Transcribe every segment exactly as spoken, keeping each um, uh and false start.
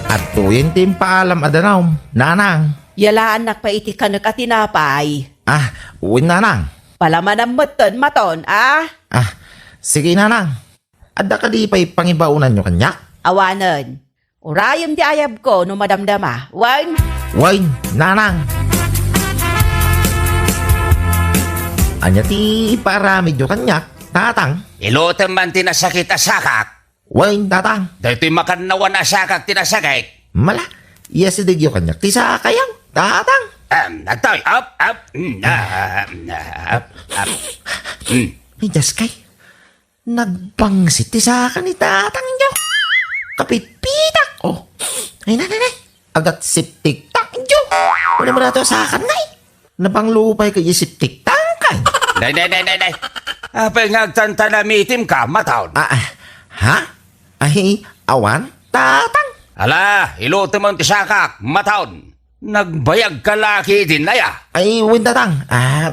Adtoyen ti impaalam a danum, nanang. Yalaannak pay iti kanek a tinapay. Ah, wen, nanang. Palamanam metten, Maton, a? Ah, sige, nanang. Adda kadi pay pangibaonanyo kaniak? Awanen. Urayem ti ayabko no madamdama. Wen? Wen, nanang. Ania ti ipaaramidyo kaniak, tatang? Ilutem man ti nasakit a sakak. Wen, tatang. Daytoy makannawan a sakak ti nasakit. Mala, iyasidegyo kaniak ti sakayo, tatang. Em, agtawi, up, up, mm, ah, mm, ah, up, up. Mm. Ay, Diyos kay. Nagbangsit ti saka ni tatangyo. Kapitpitak, oh. Ay, na, na, na. Agat septic tank, jo. Ano mo na to sa akin, nay? Napanglupay ka yung septic tank, ay. Nay, nay, nay, nay, nay. Apay nga agtantanamitim ka, Maton? Ah, ah. Ha? Ay, awan, tatang. Ala, ilutem ti sakak, Maton. Nagbayag ka laki din, aya? Ay, wen, tatang. Ah,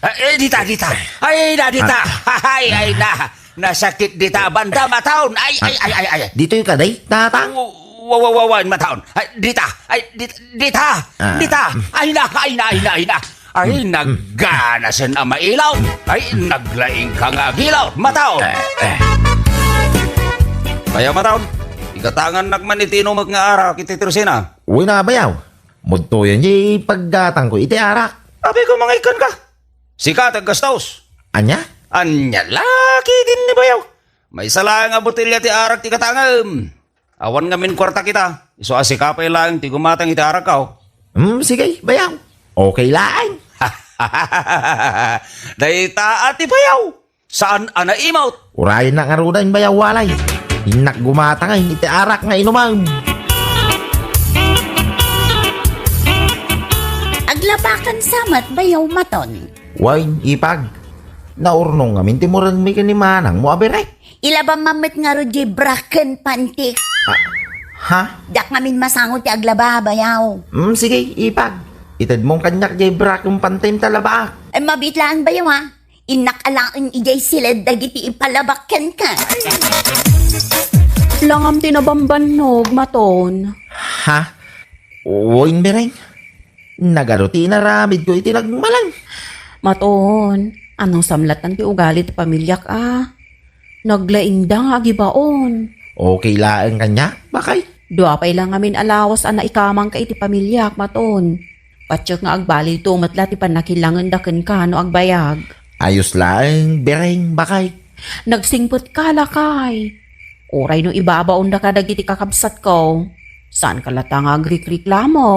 ah, eh, dita, dita. Ay, na, dita. Ah. Ay, ay, na. Nasakit dita, banda, Maton. Ay, ay, ay, ay, ay. Ditoy ka, day, tatang? Wa-, wa-, wa-, wa-, Maton. Ay, dita. Ay, dit-, dita. Ah. Dita. Ay, na, ay, na, ay, na, ay, na. Ay, mm, mm, nagganasen a mailaw. Ay, naglaing ka nga agilaw, Maton. Eh, eh. Kaya, Maton, igatangannak man iti inumek nga arak iti tersena. Uy, nabayaw. Mudtoyan di paggatangko iti arak. Abi ko, mangikkan ka. Sika ti aggastos. Ania? Ania laki din ni bayaw. Maysa laeng a botelya ti arak ti gatangem. Awan ngamin kuarta kita. Isu a sika pay laeng ti gumatang iti arakko. Hmm, sige, bayaw. Okay laeng. Dayta a ti bayaw. Saan a naimot? Urayennak ngaruden, bayaw, walay. Innak gumatang iti arak nga inumem. Aglabakan sa met, bayaw, Maton. Wen, ipag. Naurnong ngamin ti murenmi ken ni manangmo a berek. Ilabam man met ngarud diay bra ken pantik. Ah, ha? Diak ngamin masango ti aglaba, bayaw. Mm, sige, ipag. Itedmon kaniak diay bra ken pantim ta labaak. Ay, mabiit laeng, bayaw, a. Innak alaen idiay siled dagiti ipalabak kenka. Langam ti nabambannog, Maton. Ha? Wen, bereng. Nagadu ti inaramidko iti nagmalem. Maton, anong samlatan ti ugali ti pamiliak a? Naglaingda nga agibaon. Okay laeng kaniak, bakay? Dua pay la ngamin a lawas a naikamangka iti pamiliak, Maton. Patiek nga agbalito met la ti pannakilangenda kenka no agbayag. Ayos laeng, bereng, bakay. Nagsingpet ka, lakay. Uray no ibabaonda kadagiti kakabsatko, saanka latta nga agrikriklamo.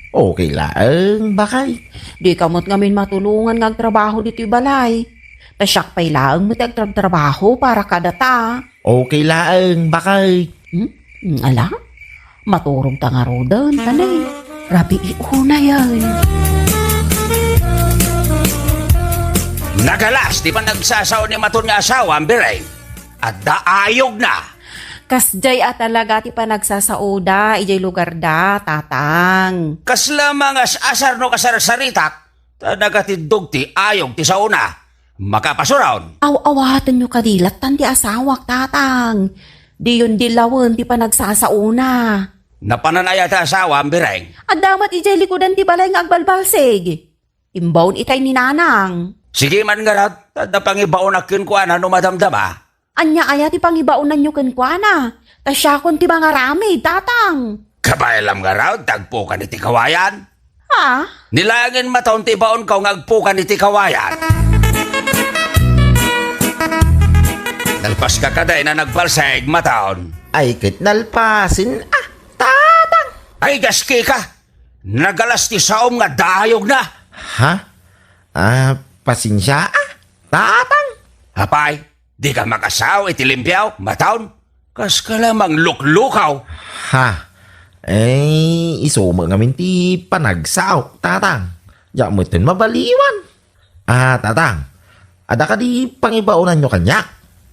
Okay laeng, bakay. Dika met ngamin matulongan nga agtrabaho ditoy balay. Ta siak pay laeng met ti agtrabtrabaho para kadata. Okay laeng, bakay. Hmm? Hmm, ala? Maturog ta ngaruden, ta ne. Rabii unayen. Nagalas ti panagsasao ni Maton nga asawa, bereng. Adda ayogna. Kasdiay a talaga ti panagsasaoda idiay lugarda, Tatang. Kasla mangas-asar no kasarsaritak, ta nagatiddog ti ayog ti saona. Makapasuron. Aw-awatenyo kadi lattan ti asawak, Tatang. Diyon dilawen ti panagsasaona. Napanan aya ti asawam, bereng? Adda met idiay likudan ti balay nga agbalbalsig. Imbaon itay ni Nanang. Sige man ngarud, ta adda pangibaonak kenkuana no madamdama. Ania aya ti pangibaonanyo kenkuana? Ta siakon ti mangaramid, Tatang. Kabaelam ngarud, ta agpukan iti kawayan. Ha? Ni laengen Maton ti ibaonko nga agpukan iti kawayan. Nalpaska kadi a nagbalsig, Maton? Ay, ket nalpasen, a, Tatang. Ay, gaski ka. Nagalas ti saom nga dayogna. Ha? Ah, pasensia, a, Tatang. Apay, dika makasao iti limpio, Maton? Kaska la mangluklukaw. Ha? Eh, isu met ngamin ti panagsaok, Tatang. Diak metten mabaliwan. Ah, Tatang, adda kadi pangibaonanyo kaniak?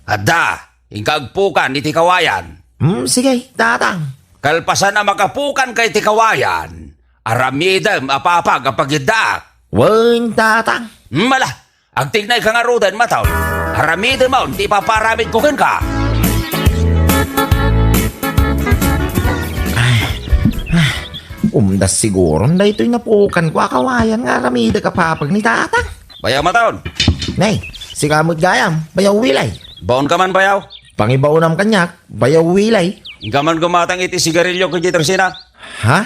Adda, inka agpukan iti kawayan. Hmm, sige, Tatang. Kalpasan a makapukanka iti kawayan, aramidem a papag a pagiddaak. Wen, Tatang. Hmm, ala, agtignay ka ngaruden, Maton. Aramidem on ti ipaparamidko kenka. Ay, Umdas siguron daytoy napukanko a kawayan nga aramidek a papag ni Tatang. Bayaw Maton! Nay, sika met gayam, Bayaw Wilay. Baonka man, Bayaw? Pangibaonam kaniak, Bayaw Wilay. Inka man gumatang iti sigarilio idiay tersina. Ha?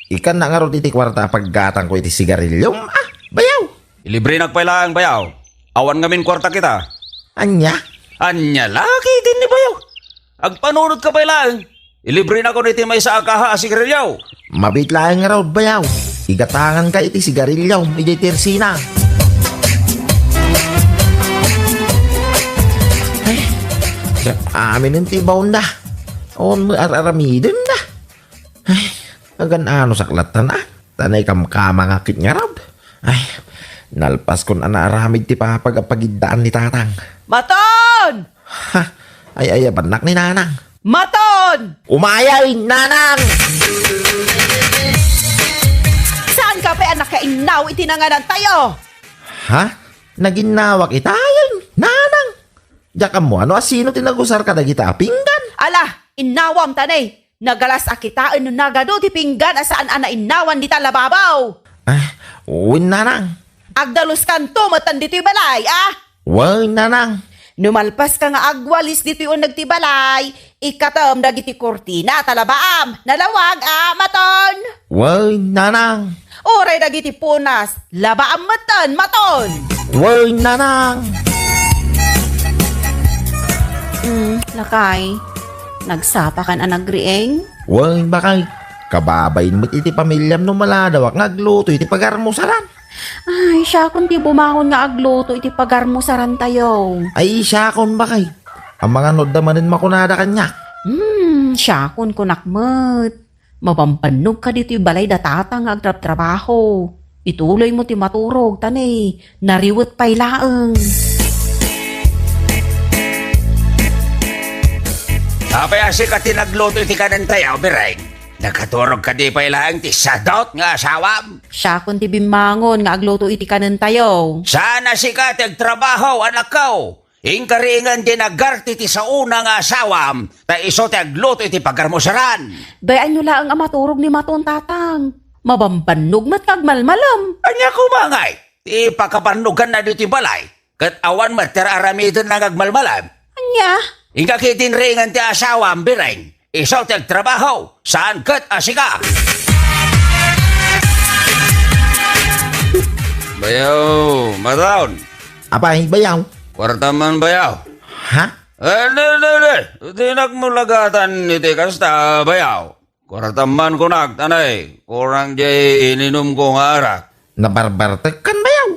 Ikannak ngarud iti kuarta a paggatangko iti sigarilio? Ah, Bayaw! Ilibrenak pay laeng, Bayaw. Awan ngamin kuarta kita. Ania? Ania la ketdin ni Bayaw? Agpanunotka pay laeng. Ilibrenakon iti maysa a kaha a sigarilio. Mabiit laeng ngarud, Bayaw. Igatanganka iti sigarilio idiay tersina. Ay, amin ti baonda. Awan met ar-aramidenda. Ay, agan-ano saklatan a. Ta naikamkamangak ket ngarud. Ay, nalpaskon a naaramid ti papag a pagiddaan ni Tatang. Maton! Ha? Ay, ayabannak ni Nanang. Maton! Umayay, Nanang! Saanka pay a nakainnaw iti nanganantayo? Ha? Naginnawak itayen, Nanang? Diak ammo no asino ti nagusar kadagita a pinggan. Ala, innawam ta ne. Nagalas a kitaen no nagadu ti pinggan a saan a nainnawan dita lababaw. Ah, wen, Nanang. Agdaluskanto metten ditoy balay, a? Wen, Nanang. No malpaska nga agwalis ditoy uneg ti balay, ikkatem dagiti kurtina ta labaam. Nalawag, a, Maton? Wen, Nanang. Uray dagiti punas, labaam metten, Maton. Wen, Nanang. Mm, lakay, nagsapakan a nagriing? Wen, bakay. Kababain met iti pamiliam no maladawak nga agluto iti pagarmusaran. Ay, siakon ti bumangon nga agluto iti pagarmusarantayo. Ay, siakon, bakay. Amangan no adda manen makunada kaniak. Hmm, siakon kunak met. Mabambannogka ditoy balay da Tatang nga agtrabtrabaho. Ituloymo ti maturog, ta ne, nariwet pay laeng. Apay a sika ti nagluto iti kanentayo, Bireng? Nakaturog kadi pay laeng ti sadot nga asawam? Siakon ti bimmangon nga agluto iti kanentayo. Saan a sika ti agtrabaho, anakko? Inkariingen ti nagarti ti saona nga asawam, ta isu ti agluto iti pagarmusaran. Dayayyo laeng a maturog ni Maton, Tatang. Mabambannog met nga agmalmalem. Ania koma ngay ti pakabannoganna ditoy balay, ket awan met ti ar-aramidenna nga agmalmalem? Ania? Inka ketdi inriingen ti asawam, Bireng. Isu ti agtrabaho, saan ket a sika. Bayaw, Maton. Apay, Bayaw? Kuartam man, Bayaw. Ha? Eh, di, di, di. Dinak mo lagatan iti kasta, Bayaw. Kuartam man kunak, ta ne, kurang diay ininumko nga arak. Nabarbartekkan, Bayaw.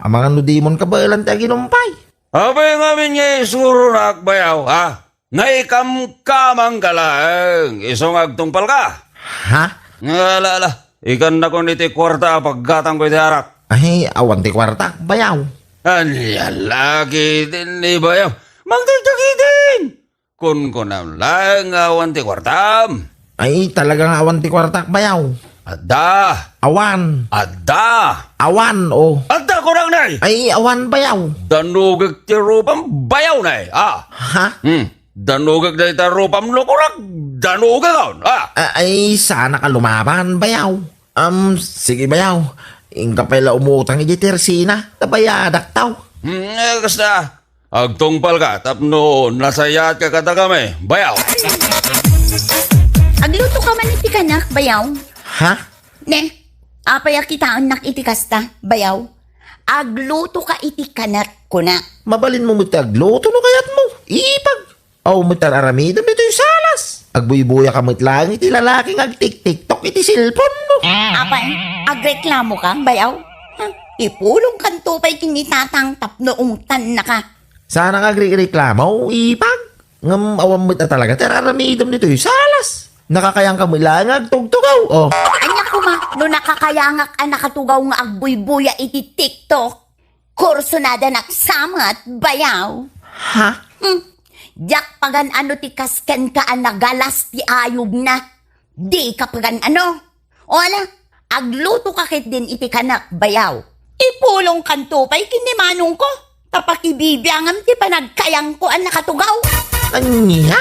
Amangan no dimon kabaelan ti aginumpay. Apay ngamin nga isuronak, Bayaw, ha? Naikamkamangka laeng, isu nga agtungpalka. Ha? Ala, ala, ikannakon iti kuarta a paggatangko iti arak. Ay, awan ti kuarta, Bayaw. Ania la ketdin ni Bayaw? Mangted ka ketdin! Kunkunam laeng nga awan ti kuartam. Ay, talaga nga awan ti kuartak, Bayaw. Adda. Awan. Adda. Awan, o. Adda, kunak, ne. Ay, awan, Bayaw. Danugek ti rupam, Bayaw, ne, a. Ha? Hmm. Danugek dayta rupam no kunak, danugekon, a. A-, ay, saanak a lumaban, Bayaw. Am, sige, Bayaw. Inka pay la umutang iti tersina, ta bayadak taw. Hmm, eh, kasta. Agtungpalka tapno nasayaatka kadakami, Bayaw. Aglutoka man iti kanak, Bayaw. Ha? Ne, apay a kitaennak iti kasta, Bayaw? Aglutoka iti kanak, kunak. Mabalinmo met ti agluto no kayatmo, ipag. Aw met ar-aramidem ditoy salas. Agbuybuya ka met laeng iti lalaki nga agtiktiktok iti cellphone mo. Apay, agreklamo ka, Bayaw? Ha? Ipulong kanto pay ken ni Tatang tapno ungtannaka. Saan nga agreklamo, ipag? Ngem awan met a talaga ti ar-aramidem ditoy salas. Nakakayangka met laeng nga agtugtugaw, o. Ania koma, no nakakayangak a nakatugaw nga agbuybuya iti TikTok, kursunadanak sa met, Bayaw. Ha? Hmm. Diak pagan-ano ti kas kenka a nagalas ti ayogna. Dika pagan-ano. O ala, aglutoka ketdin iti kanak, Bayaw. Ipulong kanto pay ken ni manongko, ta pakibibiangam ti panagkayangko a nakatugaw. Ania?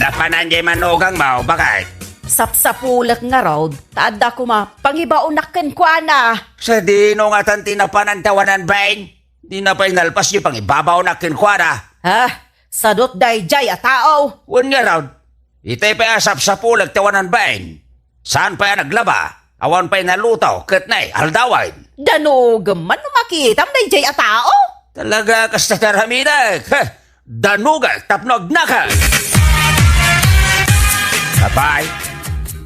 Na, Panan jay manugangmo, baket? Sapsapulek ngarud, ta adda koma pangibaonak kenkuana. Sadino ngatan ti napanan ti awanan bain? Dina pay nalpas jay pangibabaonak kenkuana. Ha? Sadut dayjay a tao? Wen ngarud, itay pay a sapsapulek ti awanan bain. Saan pay a naglaba, awan pay naluto, ket nay, aldawen. Danugem man no makitam dayjay a tao? Talaga, kasta ti aramidek. Heh, danugek tapno agnakem. Apay,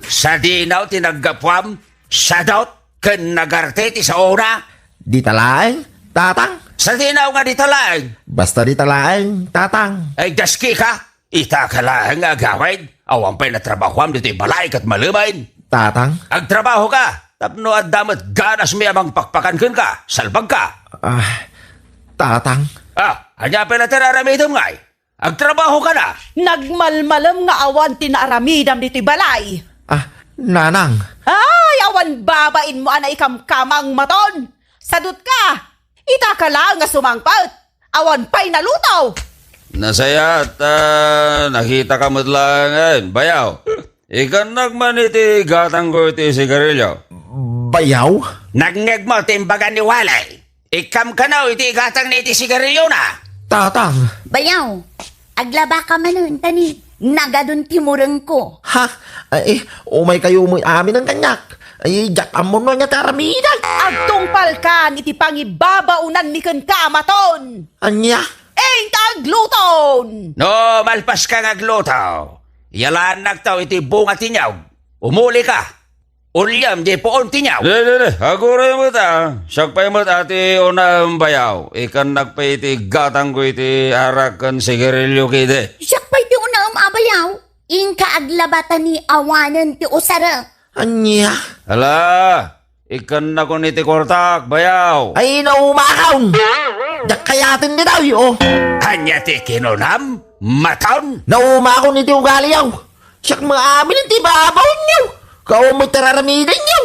sadino ti naggapuam? Sadut ken nagarte ti saona? Dita laeng, tatang. Sadino nga dita laeng? Basta dita laeng, tatang. Ay, daskika! Ita ka laeng nga agawid, awan pay natrabahoam ditoy balay ket malemen. Tatang? Agtrabahoka, tapno adda met ganasmi a mangpakpakan kenka, salbagka. Ah, tatang. Ah, ania pay la ti ar-aramidem ngay? Agtrabahokana. Nagmalmalem nga awan ti naaramidam ditoy balay. Ah, nanang. Ay, awan babainmo a naikamkamang, Maton. Sadutka. Ita ka laeng nga sumangpet. Awan pay naluto. Nasayaat, ah, nakitaka met laengen, bayaw. Ikannak man iti gatangko iti sigarilio. Bayaw? Nangngegmo ti imbaga ni Wale. Ikam kano iti igatangna iti sigarilyona. Tatang. Bayaw, aglabaka manen, ta ni nagadun ti murengko. Ha? Ay, umaykayo met amin kaniak. Ay, diak ammo no ania ti aramidek. Agtungpalkan iti pangibabaonanmi kenka, Maton. Ania? Inka agluton! No malpaska nga agluto, iyalaannakto iti bunga ti niyog. Umulika. Uliam diay puon ti niyog. Di, di, di. Aguray met a. Siak pay met a ti unaem, bayaw. Ikannak pay iti gatangko iti arak ken sigarilio ketdi. Siak pay ti unaem a, bayaw. Inka aglaba ta ni awanen ti usarek. Ania? Ala, ikkannakon iti kuartak, bayaw. Ay, naumakon. Diak kayaten ditoy, oh. Ania ti kinunam, Maton? Naumakon iti ugaliyo. Siak met amin ti babaonyo. Kaon met ti ar-aramidenyo.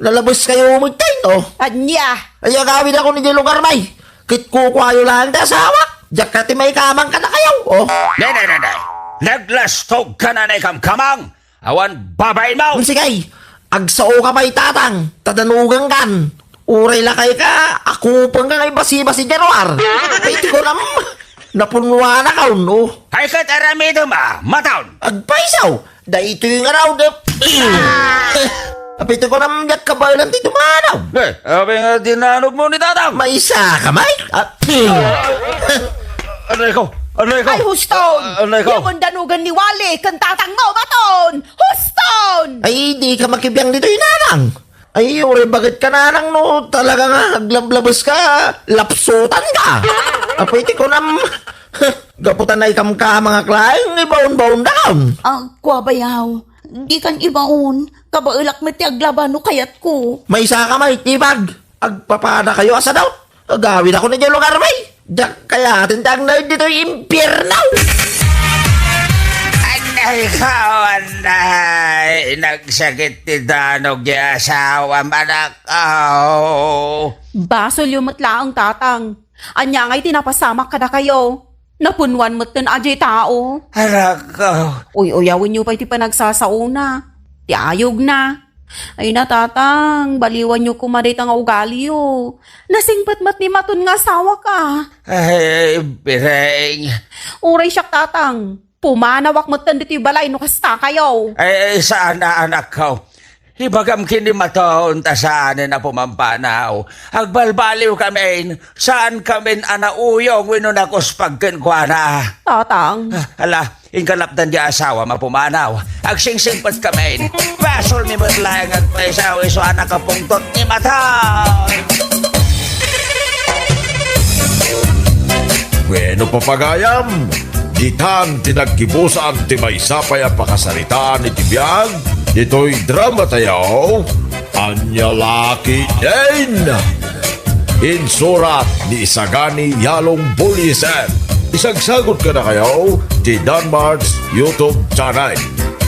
Nalabeskayo met, oh. Ania? Ay, agawidakon iti lugarmi. Ket kukuayo laeng ti asawak. Diak kadi maikamang kadakayo, oh. Nay, nay, nay, nay. Naglastogka a naikamkamang. Awan babainmo. Sige, agsaoka pay, tatang, ta danugangkan. Uray lakayka, akupengka nga ibasibasi diay ruar. Apay ti kunam, napunnuanakon, oh. Ay, ket aramidem a, Maton. Agpayso, daytoy ngarud. Apay ti kunam, diak kabaelan ti dumanaw. Eh, apay nga dinanogmo ni tatang? Maysaka met. Ah, Anay ko! Anay ko! Ay, huston! Anay ko! Diak danugen ni Wale ken tatangmo, Maton! Huston! Ay, dika makibiang ditoy, nanang. Ay, uray baket ka, nanang, no talaga nga aglablabeska, lapsutanka. Apay ti kunam, gapu ta naikamkamangak laeng, ibaonbaondakon. Ah, kua, bayaw. Dikan ibaon. Kabaelak met ti aglaba no kayatko. Maysaka met, ibag. Agpapadakayo a sadut. Agawidakon idiay lugarmi. Diak kayaten ti agnaed ditoy impierno. Anay ko, anay. Nagsakit ti danog diay asawam, anakko. Basolyo met laeng, tatang. Ania ngay ti napasamak kadakayo? Napunnuan metten a diay tao. Anakko. Uy-uyawenyo pay ti panagsasaona, ti ayogna. Ay na, tatang, baliwanyo koma dayta nga ugaliyo. Nasingpet met ni Maton nga asawaka. Ay, Bireng. Uray siak, tatang. Pumanawak metten ditoy balay no kastakayo. Ay, ay, saan a, anakko. Ibagam ken ni Maton ta saanen a pumampanaw. Agbalbaliwkamin, saankamin a nauyong wenno nakuspag kenkuana. Tatang. Ah, ala, inkalapdan diay asawam a pumanaw. Agsingsingpetkamin. Basolmi met laeng agpayso isu a nakapungtot ni Maton. Bueno, papagayam, ditan ti naggibusan ti maysa pay a pakasaritaan iti biag ditoy drama tayo, Ania La Ketdin. Insurat ni Isagani Yalong Buliser. Isagsagut kadakayo ti Danmart's YouTube channel.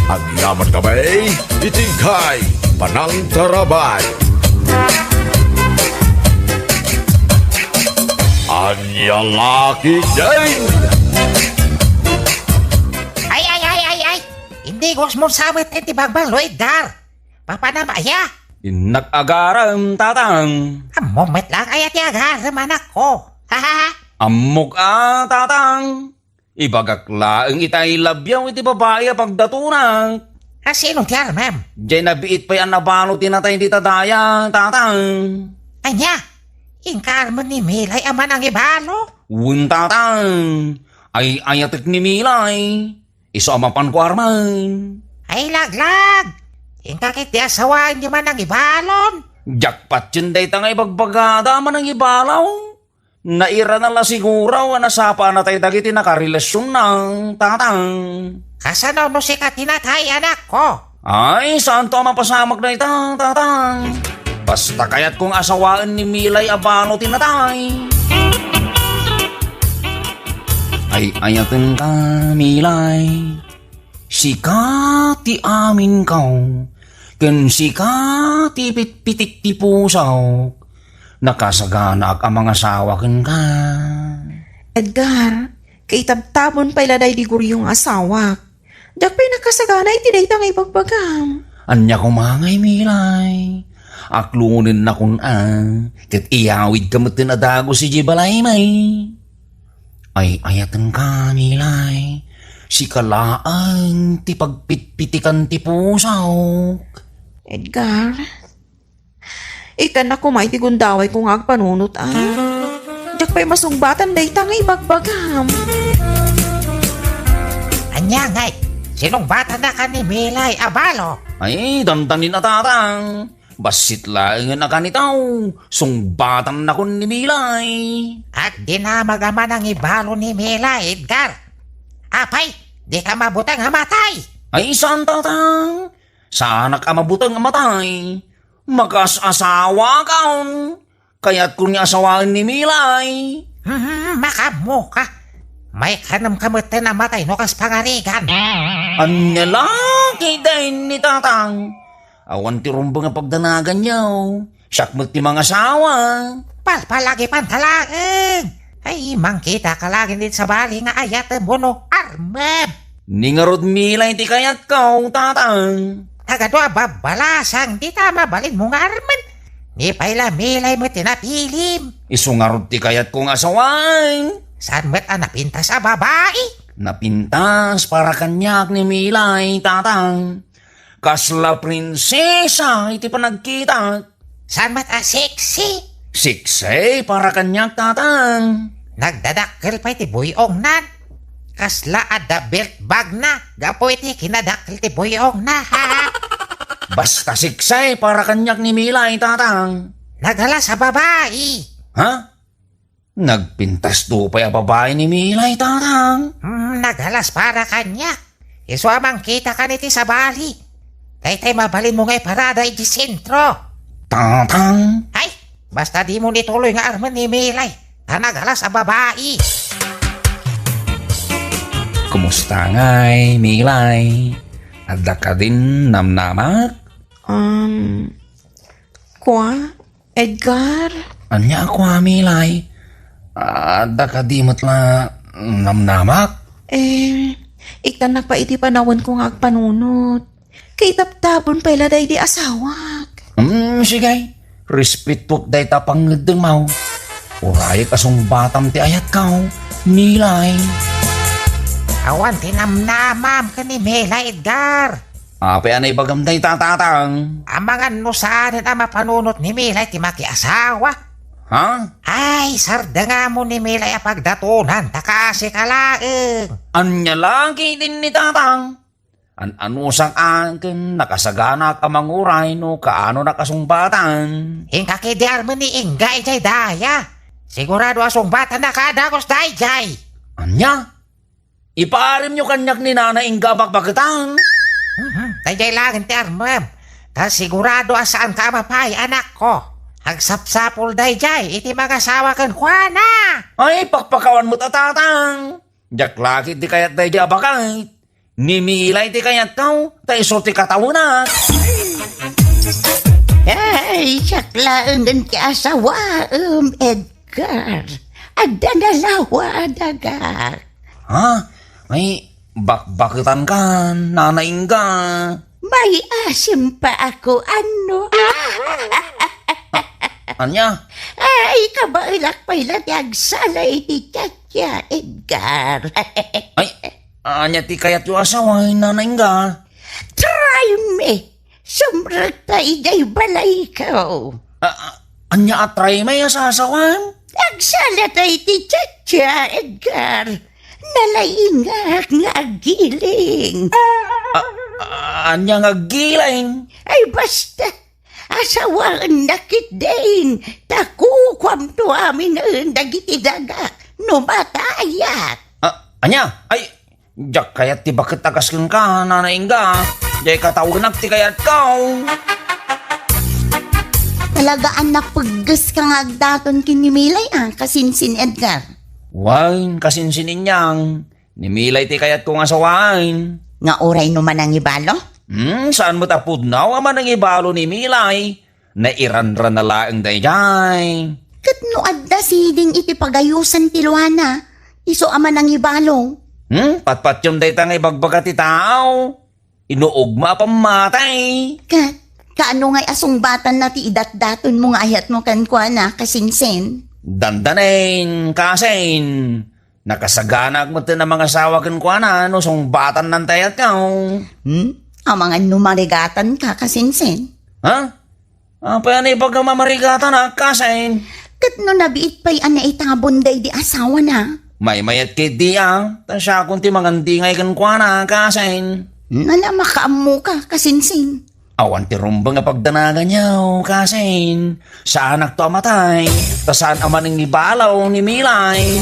Agyamankami iti inkay panangtarabay. Ania La Ketdin! Ay, ay, ay, ay, ay! Digos mo sa met ti bagbalo, Edgar. Papanam aya? Innak agarem, tatang. Ammom met laeng aya ti agarem, anakko. Ha, ha, ha. Ammok a, tatang. Ibagak laeng itay labiaw iti babai a pagdatonak. A, sino ti armem? Diay nabiit pay a nabalo ti natay dita daya, tatang. Ania? Inka armen ni Milay a manangibalo? Wen, tatang. Ay-ayatek ni Milay. Isu a mapanko armen. Ay, laglag! Inka ketdi a sawaen ti manangibalon? Diak patien dayta nga ibagbagada a manangibalo. Nairana la siguro a nasapaanatay dagiti nakarelasionna, tatang. Kasano no sika ti natay, anakko? Ay, saanto a mapasamak dayta, tatang. Basta kayatko nga asawaen ni Milay a balo ti natay. Ay-ayatenka, Milay. Sika ti aminko, ken sika ti pitpitik ti pusok. Nakasaganaak a mangasawa kenka. Edgar, kaitabtabon pay la daydi Goryo nga asawak. Diak pay nakasagana iti dayta nga ibagbagam. Ania koma ngay, Milay? Aklonennakon a, ket iyawidka metten a dagus idiay balaymi. Ay-ayatenka, Milay. Sika laeng ti pagpitpitikan ti pusok. Edgar, ikkannak koma iti gundawayko nga agpanunot a. Diak pay masungbatan dayta nga ibagbagam. Ania ngay? Sinungbatannaka ni Milay a balo? Ay, dandanin a, tatang. Bassit laengen a kanitaw, sungbatannakon ni Milay. Agdinamag a manangibalo ni Milay, Edgar. Apay, dika mabuteng a matay? Ay, saan, tatang? Saanak a mabuteng a matay. Makas-asawakon. Kayatkon nga asawaen ni Milay. Hmm, makaammoka. Maikanem ka metten a matay no kas pangarigan. Ania la ketdin ni tatang? Awan ti rumbeng a pagdanaganyo. Siak met ti mangasawa. Palpalagipanta laeng. Ay, mangkitaka laeng iti sabali nga ayatem wenno armem. Ni ngarud, Milay, ti kayatko, tatang. Nagadu a babbalasang dita mabalinmo nga armen. Ni pay la Milay met ti napilim. Isu ngarud ti kayatko nga asawaen. Saan met a napintas a babai? Napintas para kaniak ni Milay, tatang. Kasla prinsesa iti panagkitak. Saan met a sexy? Sexy para kaniak, tatang. Nagdadakkel pay ti buy-ongnan. Kasla adda belt bagna gapu iti kinadakkel ti buy-ongna, ha? Basta sexy para kaniak ni Milay, tatang. Nagalas a babai. Ha? Nagpintasto pay a babai ni Milay, tatang. Hmm, nagalas para kaniak. Isu a mangkitaka iti sabali. Daytay mabalinmo nga iparada iti sentro. Tatang. Ay, basta dimo ituloy nga armen ni Milay. Ta nagalas a babai. Kumusta ngay, Milay? Adda kadin namnamak? Um, kua? Edgar? Ania a kua, Milay? Adda kadi met la namnamak? Eh, ikkannak pay iti panawenko nga agpanunot. Kaitaptapon pay la daydi asawak. Hmm, sige. Respetuak dayta pangngeddengmo. Urayek a sungbatam ti ayatko, Milay. Awan ti namnamam ken ni Milay, Edgar. Apay a naibagam dayta, tatang? Amangan no saanen a mapanunot ni Milay ti makiasawa. Ha? Ay, sardengamo ni Milay a pagdatonan ta kasika laeng. Ania la ketdin ni tatang? An-anusak a ken nakasaganak a manguray no kaano nakasungbatan. Inka ketdi armen ni Inga idiay daya. Sigurado a sungbatannaka a dagus daydiay. Ania? Ipaarimyo kaniak ni Nana Inga a bakbaketan. Mhm, daydiay laeng ti armem. Ta sigurado a saanka a mapay, anakko. Agsapsapul daydiay iti mangasawa kenkuana. Ay, pakpakawan met a, tatang. Diak la ketdi kayat daydiay a baket. Ni Milay ti kayatko, ta isu ti katawenak. Ay, siak laengen ti asawaem, Edgar. Adda nalawa a daga. Ha? Ay, Bakbaketanka, Nana Inga. May asim pa ako, ano? Ania? Ay, kabaelak pay la ti agsala iti chacha, Edgar. Ay, ania ti kayatyo a sawen, Nana Inga? Try me. Sumrekta idiay balayko. A-, a-, ania a try me a sasawen? Agsala ta iti chacha, Edgar. Nalaingak nga aggiling. A-, a-, ania nga aggiling? Ay, basta. Asawaennak ketdin. Ta kukuamto aminen dagiti daga no matayak. A-, ania? Ay, diak kayat ti baket a kas kenka, Nana Inga. Diay katawenak ti kayatko. Talaga a napeggeska nga agdaton ken ni Milay, a, kasinsin, Edgar. Wen, kasinsin, inyang. Ni Milay ti kayatko nga sawen. Nga uray no manangibalo? Hmm, saan met a pudno a manangibalo ni Milay? Nairanrana laeng daydiay. Ket no adda siding iti pagayosan ti luana, isu a manangibalo. Hmm, patpatyon dayta nga ibagbaga ti tao. Inuogma a pammatay. Ket, kaano ngay a sungbatanna ti idatdatonmo nga ayatmo kenkuana, kasinsin? Dandanen, kasin. Nakasaganaak met a mangasawa kenkuana no sungbatanna ti ayatko. Hmm? Amangan no marigatanka, kasinsin? Ha? Apay a naibaga a marigatanak, kasin? Ket no nabiit pay a naitabon daydi asawana? Maymayat ketdi a, ta siakon ti mangandingay kenkuana, kasin? Nala, makaammoka, kasinsin. Awan ti rumbeng a pagdanaganyo, kasin. Saanakto a matay, ta saan a manangibalo ni Milay.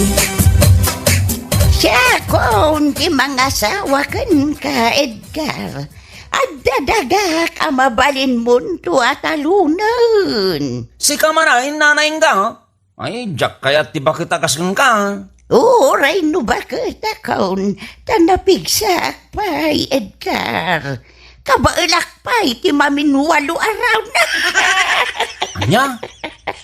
Siakon ti mangasawa kenka, Edgar. Adda dagak a mabalinmonto a talunen. Sika man a, Nana Inga? Ay, diak kayat ti baket a kas kenka. Uray no baketakon, ta napigsaak pay, Edgar. Kabaelak pay ti maminwalo a round. Ania?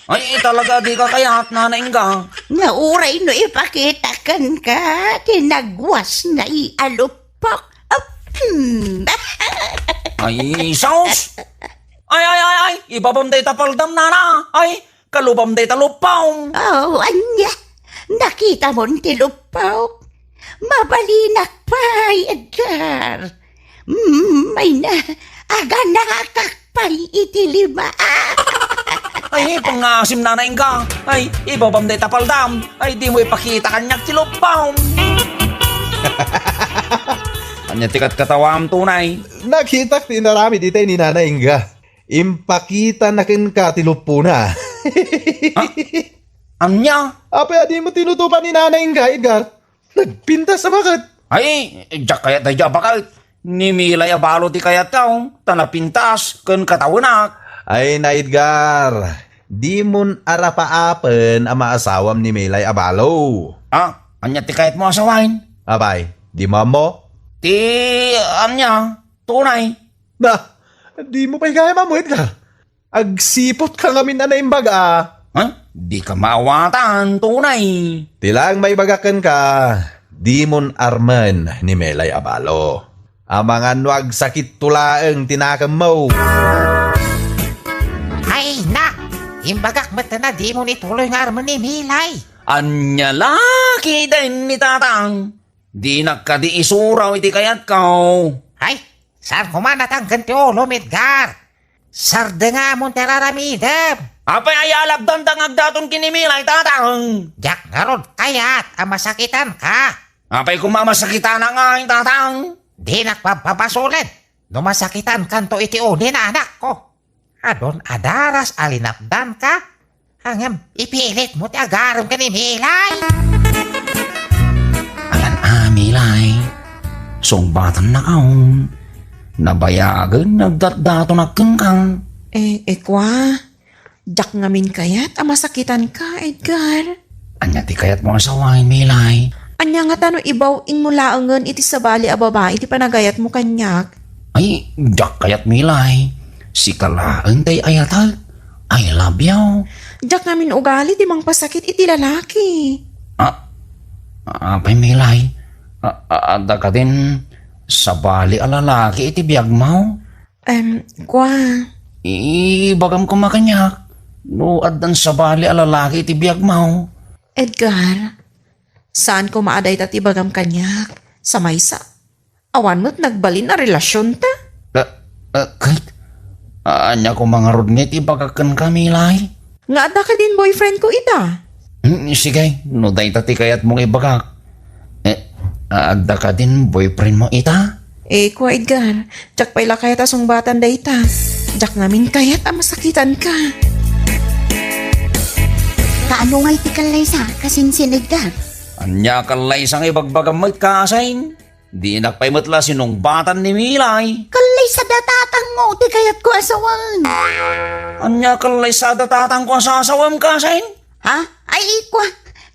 Ay, talaga dika kayat, Nana Inga. Nga uray no ipakitak kenka ti nagwasna a luppok. Ahem. Ay, sus! Ay, ay, ay, ay! Ibabam dayta paldam, Nana! Ay, kalubam dayta luppok! Oh, ania? Nakitamon ti luppok? Mabalinak pay, Edgar. Mm, mayna, aganakak pay iti lima. Ay, pangasim, Nana Inga. Ay, ibabam dayta paldam. Ay, dimo ipakita kaniak ti luppok. Ania ti katkatawam, tunay? Nakitak ti inaramid itay ni Nana Inga. Impakitana kenka ti luppona. Ah, ania? Apay a dimo tinutupan ni Nana Inga, Edgar? Nagpintas a baket. Ay, diak kayat daydiay a baket. Ni Milay a balo ti kayatko, ta napintas ken katawenak. Ay, na, Edgar, dimon arapaapen a maasawam ni Milay a balo. Ah, ania ti kayatmo a sawen? Apay, dimo ammo? Ti, ania, tunay. Na, dimo pay gayam ammo, Edgar. Agsiputka ngamin a naimbag a. Ha? Dika maawatan, tunay. Ti laeng maibagak kenka, dimon armen ni Milay a balo. Amangan no agsakitto laeng ti nakemmo. Ay, na! Imbagak met a dimon ituloy nga armen ni Milay. Ania la ketdin ni Tatang? Dinak kadi isuraw iti kayatko. Ay, saan koma natangken ti ulom, Edgar? Sardengamon ti ar-aramidem. Apay a alabdanta nga agdaton ken ni Milay, Tatang? Diak ngarud kayat a masakitanka. Apay koma a masakitanak ngay, Tatang? Dinak pabpabasolen no masakitankanto iti uli, anakko. Adun a daras a linapdanka, ngem ipilitmo ti agarem ken ni Milay. Alan a, Milay, sungbatan na kaon. Nabayagen nga agdatdatonak kenka. Eh, eh, kua, diak ngamin kayat a masakitanka, Edgar. Ania ti kayatmo a sawen, Milay? Ania ngata no ibaw-inmo laengen iti sabali a babai ti panagayatmo kaniak? Ay, diak kayat, Milay. Sika laeng ti ayatek. I love you. Diak ngamin ugali ti mangpasakit iti lalaki. Ah, apay, Milay? A-, a-, adda kadin sabali a lalaki iti biagmo? Em, kua. Ibagam koma kaniak, no addan sabali a lalaki iti biagmo. Edgar, saan koma a dayta ti ibagam kaniak. Sa maysa, awan met nagbalin a relasionta. Ah, ah, ket, ah, ania koma ngarud nga iti ibagak kenka, Milay? Nga adda kadin boyfriend ko ita. Hmm, sige, no dayta ti kayatmo nga ibagak. Eh, adda kadin boyfriend mo ita? Eh, kua Edgar, diak pay la kayat a sungbatan dayta. Diak ngamin kayat a masakitan ka. Kaano nga iti kallaysa, kasinsin Edgar? Ania kallaysa nga ibagbagam met, kasin? Dinak pay met la sinungbatan ni Milay. Kallaysa da tatangmo ti kayatko a sawen. Ania kallaysa da tatangko a sasawem, kasin? Ha? Ay, ikwa.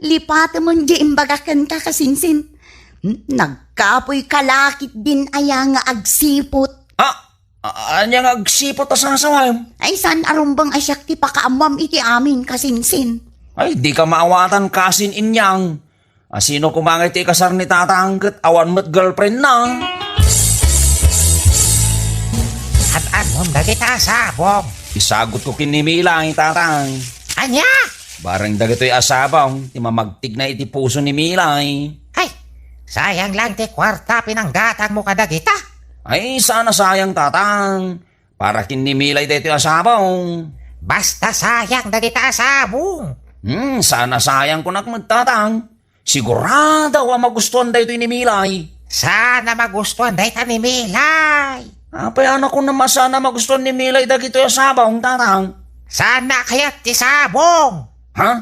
Lipatem diay imbagak kenka, kasinsin. Hmm, nagkapoy ka la ketdin aya nga agsipot. Ha? A-, ania nga agsipot a sasawem? Ay, saan a rumbeng a siak ti pakaammoam iti amin, kasinsin. Ay, dika maawatan, kasin, inyang. A, sino koma nga iti ikasar ni tatang ket awan met girlfriendna? Ad-admom dagita a sabong. Isagutko ken ni Milay, tatang. Ania? Bareng dagitoy a sabong ti mamagtigna iti puso ni Milay. Ay, sayang lang ti kuarta pinanggatangmo kadagita. Ay, saan a sayang, tatang. Para ken ni Milay daytoy a sabong. Basta sayang dagita a sabong. Hmm, saan a sayang kunak met, tatang. Sigurado a magustuan daytoy ni Milay. Saan a magustuan dayta ni Milay? Apay a kunam a saan a magustuan ni Milay dagitoy a sabong, tatang? Saan a kayat ti sabong? Ha?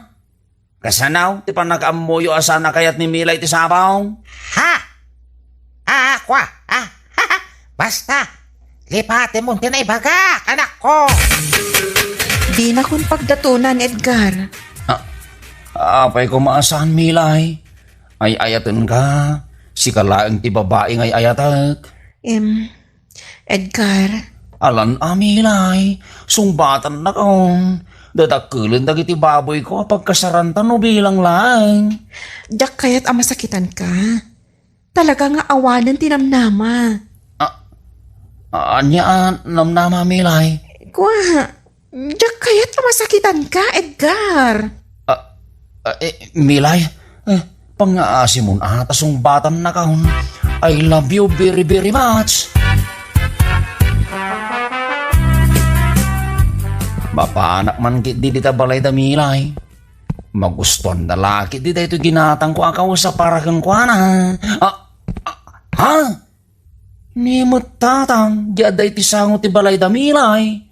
Kasano ti pannakaammoyo a saan a kayat ni Milay ti sabong? Ha? Ah, kua? Ah, basta, lipatem ti naibagak, anakko. Dinakon pagdatonan, Edgar. Ah, apay koma a saan, Milay? Ay-ayatenka. Sika laeng ti babai nga ay-ayatek. Em, Edgar. Alan a, Milay, sungbatannakon. Dadakkelen dagiti baboyko a pagkasaranta no bilang laeng. Diak kayat a masakitanka. Talaga nga awanen ti namnama. Ah, ania a namnama, Milay? Kua, diak kayat a masakitanka, Edgar. Ah, ah, eh, Milay, eh, pangngaasimon a ta sungbatannakon. I love you very, very much. Mapanak man ketdi dita balayda, Milay. Magustuanda la ketdi daytoy ginatangko a kawes a para kenkuana. Ah, ah, ha? Ni met tatang, di adda iti sango ti balayda, Milay.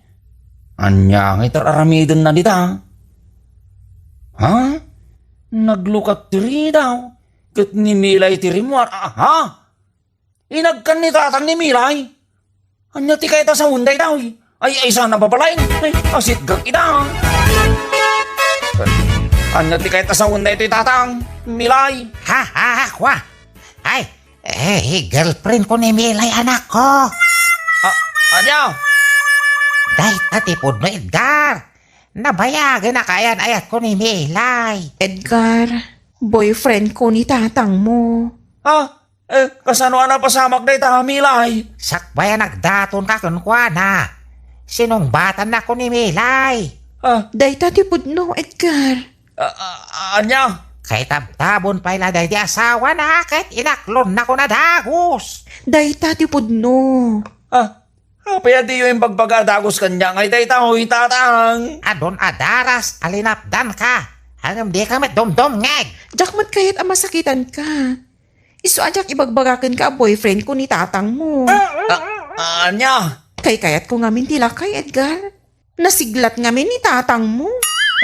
Ania nga iti ar-aramidenna dita? Ha? Naglukat ti ridaw, ket ni Milay ti rimmuar. Ah, ha? Inagkan ni tatang ni Milay? Ania ti kayat a sawen daytoy? Ay, ay, saan a babalaeng? Ay, asitgak ida. Ania ti kayat a sawen daytoy, tatang? Milay? Ha, ha, ha, kua? Ay, eh, girlfriend ko ni Milay, anakko. Ah, ania? Dayta ti pudno, Edgar. Nabayagen a kaayan-ayatko ni Milay. Edgar, boyfriend ko ni tatang mo. Ah, eh, kasano a napasamak dayta, Milay? Sakbay a nagdatonka kenkuana, sinungbatannako ni Milay. Ah. Dayta ti pudno, Edgar. Ah, ah, ania? Kaitabtabon pay la daydi asawana ket inaklonnakon a dagus. Dayta ti pudno. Ah, apay a diyo imbagbaga a dagus kaniak ngay dayta, hoy, tatang? Adun a daras a linapdanka, ngem dika met dumdumngeg. Diak met kayat a masakitanka. Isu a diak ibagbaga kenka a boyfriend ko ni tatang mo. Ah, ah, ania? Kaykayatko ngamin ti lakay, Edgar. Nasiglat ngamin ni tatang mo.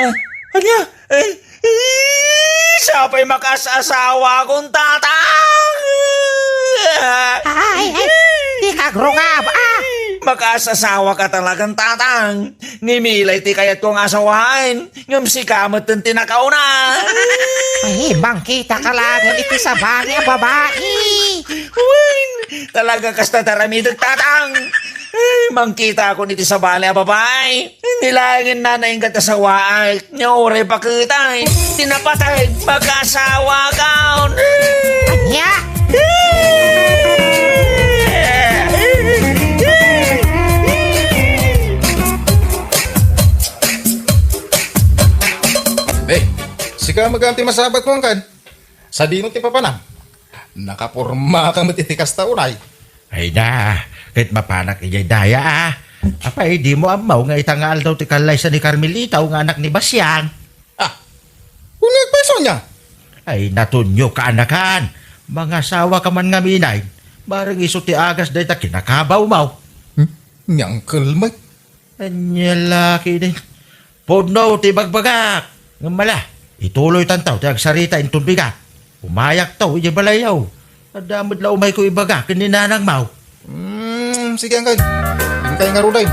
Ah, ania? Eh, eh, siya pa'y makaas-asawakon, tatang! Ay, ay, di ka agrungab, ah! Makaas-asawaka talagan, tatang. Ni Milay ti kayatko nga asawaen. Ngem sika met ti nakauna. Ay, mangkitaka laeng iti sabali a babai. Wen, talaga kasta ti aramidek, tatang. Ay, mangkitakon iti sabali a babai. Ni laengen nanaingat a sawaak. Nya uray paketay. Ti napateg, makaasawa ka. Ania? Ka magaan ti masabat ko, Angkel. Sadino ti papanam? Nakaporma ka met iti kasta, unay. Ay na, ket mapanak idiay daya, a. Apay, dimo ammo nga ita nga aldaw ti kallaysa ni Carmelita nga anak ni Basiang? Ah, unyag pay, Sonia? Ay, Tonio, kaanakan. Mangasawa ka man ngamin ay. Bareng isu ti agas dayta kinakabawmo. Hmm? Ni Angkel met. Ania la ketdin. Pudno ti bagbagak. Ngem ala, ituloytanto ti agsarita inton bigat. Umayakto idiay balayyo. Adda met la umayko ibaga ken ni nanangmo. Hmm, sige, Angkel. Inkay ngaruden.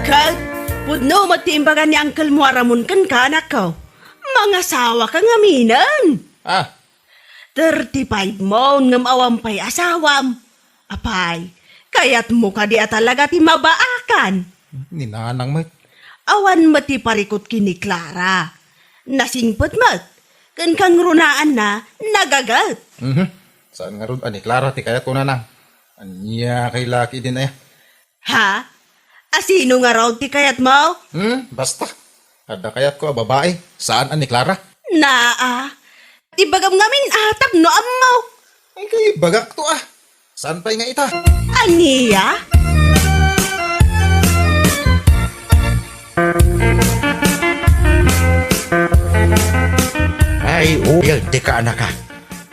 Ket, pudno met ti imbaga ni Angkelmo a Ramon kenka, anakko. Mangasawaka ngaminen. Ah, Thirty-five mo ngem awan pay asawam. Apay, kayatmo kadi a talaga ti mabaakan? Ni nanang met. Awan met ti parikut ken ni Clara. Nasingpet met. Ken kangrunaanna, nagaget. Mhm. Saan ngarud a ni Clara ti kayatko, nanang? Ania kay laki din aya? Ha? Asino ngarud ti kayatmo? Hmm, basta. Adda kayatko a babai, saan a ni Clara. Naa. Ibagam ngamin a tapno ammo. Ay, kay ibagakto a. Saan pay nga ita? Ania? Ay, uyag ti kaanaka.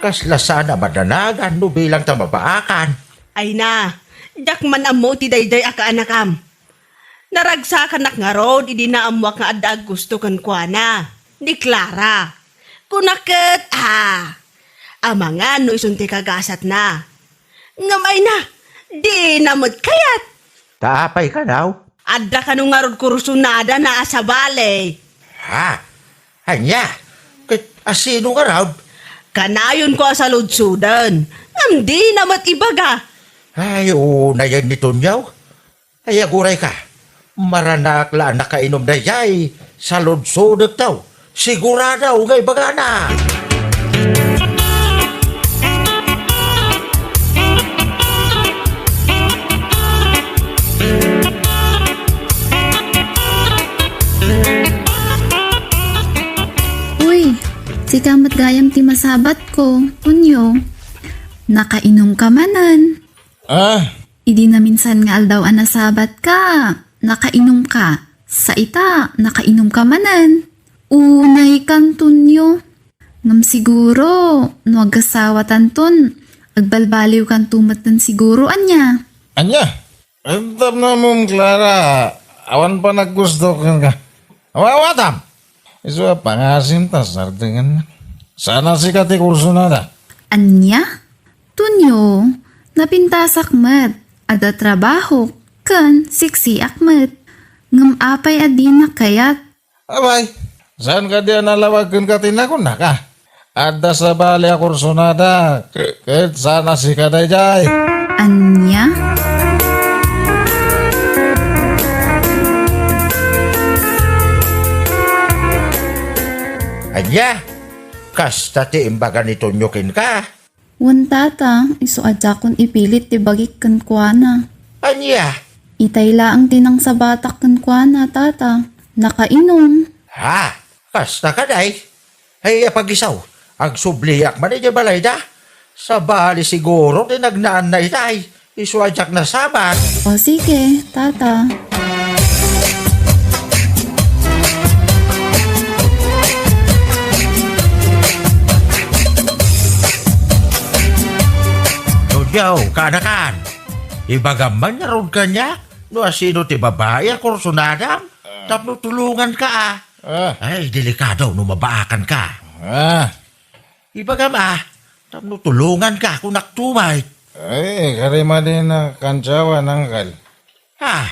Kasla saan a madanagan no bilang ta mabaakan. Ay na, diak man ammo ti daydiay a kaanakam. Naragsakanak ngarud idi naammoak nga adda aggusto kenkuana, ni Clara. Kunak ket, ah, amangan no isun ti kagasatna. Ngem ay na, dina met kayat. Ta apay kano? Adda kano ngarud kursunadana a sabali. Ha? Ania? Ket asino ngarud? Kanayonko a saludsoden, ngem dina met ibaga. Ay, unayen ni Tonio. Ay, agurayka. Maranaak la a nakainom daydiay. Saludsodekto. Sigurado nga ibagana. Uy, sika met gayam ti masabatko, Tonio. Nakainomka manen. Ah, Idi naminsan nga aldaw a nasabatka, nakainumka. Sa ita, nakainumka manen. Unaykan, Tonio. Ngem siguro, no agasawatanton, agbalbaliwkanto metten siguro, ania? Ania? Tapno ammom, Clara, awan panaggusto kenka. Awatam! Isu a pangasim ta sardengennak. Saan a sika ti kursunada. Ania? Tonio, napintasak met. Adda trabahok, ken siksiak met. Ngem apay a dinak kayat? Abay, saan kadi a nalawag kenka ti nakunak, a? Adda sabali a kursunada, ke-, ket saan a sika daydiay. Ania? Ania? Kasta ti imbaga ni Tonio kenka? Wen, tata, isu a diakon ipilit ti bagik kenkuana. Ania? Itay laeng ti nangsabatak kenkuana, tata. Nakainom. Ha? Kasta kadi? Ay, apagisaw, agsubliak man idiay balayda. Sabali siguro ti nagnaanna itay, isu a diak nasabat. O sige, tata. Tonio, kaanakan. Ibagam man ngarud kaniak no asino ti babai a kursunadam tapno tulonganka, a. Ah. Ay, delikado no mabaakanka. Ah. Ibagam, a, tapno tulonganka, kunakto met. Ay, kari madi na kantiawan, angkel. Ha?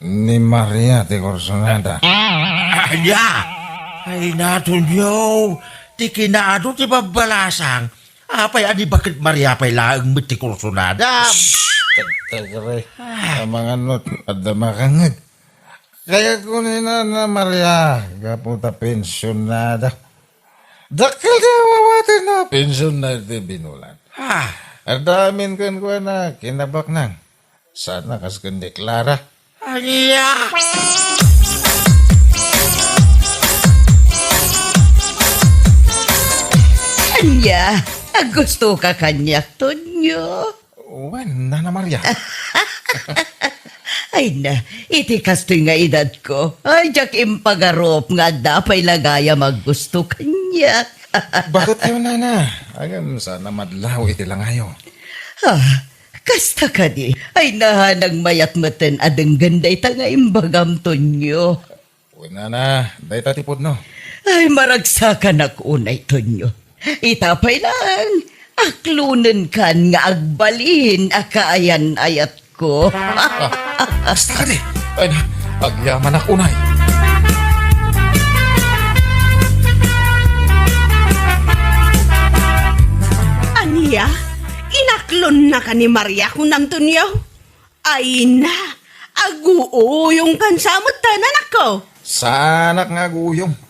Ni Maria ti kursunada. Ania? Ay, Tonio, ti kinaadu ti babbalasang. Apay a ni baket Maria pay laeng met ti kursunada? Shh! Tagtagre. Ah. Amangan no, adda makangeg. Kayatko ni Nana Maria, gapu ta pensionada. Dakkel ti awawatenna a pensionna iti binulan. Ah. Adda amin kenkuana, kinabaknang. Saan a kas ken ni Clara? Ania? Ania? Aggustoka kaniak, Tonyo? Wen, Nana Maria. Ay na, iti kastoy nga edadko, ay, diak impagarup nga adda pay la gayam aggusto kaniak. Baketkayo, Nana? Ngem saan a madlaw iti langayo. Ah, kasta kadi, ay, nahanag mayat metten a denggen dayta nga imbagam, Tonyo. Wen, Nana, dayta ti pudno. Ay, maragsakanak unay, Tonyo. Ita pay laeng, aklonenkan nga agbalin a kaayan-ayatko. Ah, kasta kadi. Ay na, agyamanak unay. Ania? Inaklonnaka ni Maria, kunam, Tonyo? Ay na, aguuyongkan sa metten, anakko. Saanak nga aguyong?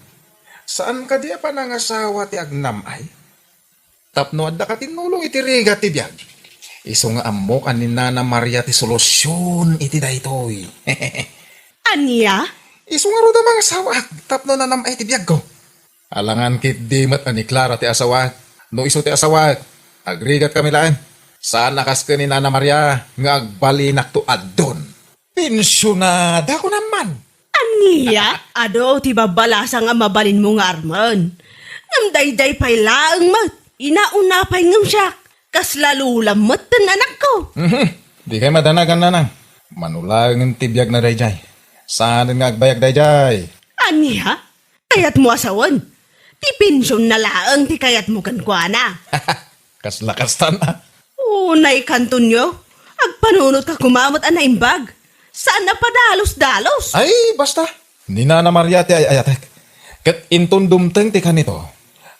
Saan kadi a panangasawa ti agnam-ay? Tapno adda katinnulong iti rigat ti biag. Isu nga ammok a ni Nana Maria ti solusion iti daytoy. Ania? Isu ngarud a mangasawaak tapno nanam-ay ti biagko. Alangan ketdi met a ni Clara ti asawaek. No isu ti asawaek, agrigatkami laeng. Saan a kas ken ni Nana Maria nga agbalinakto addon. Pensionada, kunam man. Ania? Adu ti babbalasang a mabalinmo nga armen. Ngem daydiay pay laeng met, inauna pay ngem siak. Kasla lolam metten, anakko. Mhm. Dikay madanagan, Nanang. Mano laengen ti biagna daydiay. Saanen nga agbayag daydiay. Ania? Kayatmo a sawen? Ti pensionna laeng ti kayatmo kenkuana. Kasla kastan a. Unay, Antonio, agpanunotka koma met a naimbag. Saan a padalus-dalus. Ay, basta. Ni Nana Maria ti ay-ayatek. Ket inton dumteng ti kanito,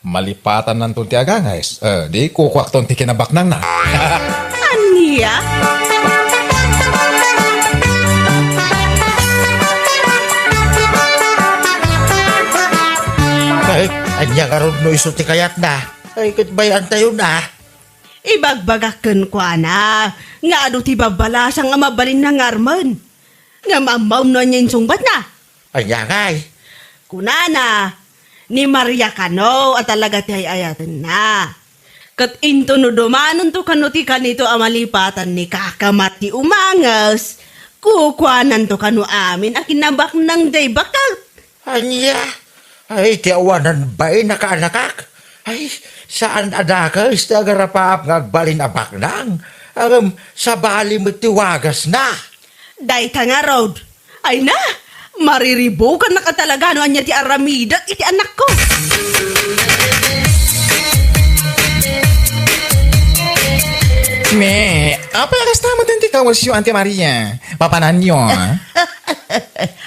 malipatannanton ti agangayes. Eh, di kukuakton ti kinabaknangna. Ania? Ay, ania ngarud no isu ti kayatna? Ay, ket bay-antayon a. Ibagbagak kenkuana nga adu ti babbalasang a mabalinna nga armen. Ngem ammom no ania insungbatna? Ania ngay? Kunana, ni Maria kano a talaga ti ay-ayatenna. Ket inton no dumanonto kano ti kanito a malipatan ni Kaka Mati umanges, kukuananto kano amin a kinabaknang diay baket. Ania? Ay, ti awanan bain a kaanakak. Ay, saan a dakes ti agarapaap nga agbalin a baknang. Ngem sabali met ti wagasna. Dayta ngarud. Ay na, mariribukannaka talaga no ania ti aramidek iti anakko. Ne, apay a kasta met ti kawasyo, Auntie Maria? Papananyo, a?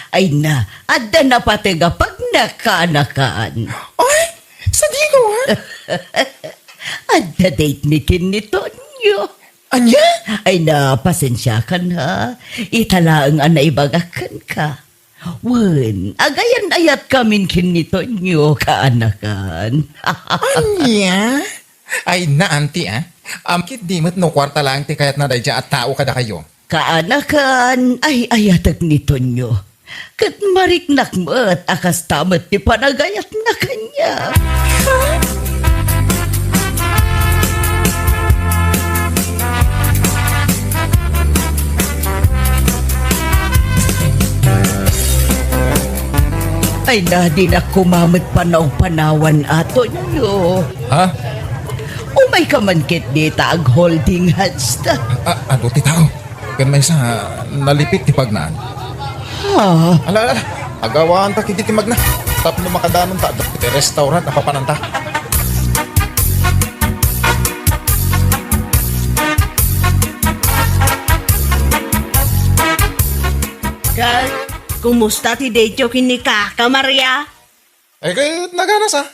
Ay na, adda napateg a pagna kaanakan. Ay, sadino, a? Adda date mi ken ni Tonyo. Ania? Ay na, pasensiakan, ha. Ita laeng a naibagak kenka. Wen, agayan-ayatkamin ken ni Tonyo kaanakan. Ania? Ay na, Auntie, a. Ammok ketdi met no kuarta laeng ti kayatna daydiay a tao kadakayo. Kaanakan, ay-ayatek ni Tonyo. Ket mariknak met a kasta met ti panagayatna kaniak. Ay na, dinak koma met panaw-panawan, Tonyo. Ha? Umayka man ketdi ta ag-holding hands ta. A-, adu ti tao? Ken maysa, nalipit ti pagnaan. Ha? Ala, ala, ala. Agawanta ketdi ti magna. Tapno makadanonta, adda ti restaurant a papananta. Ket, kumusta ti date-yo ken ni Kaka Maria? Ay, ket naganas, a.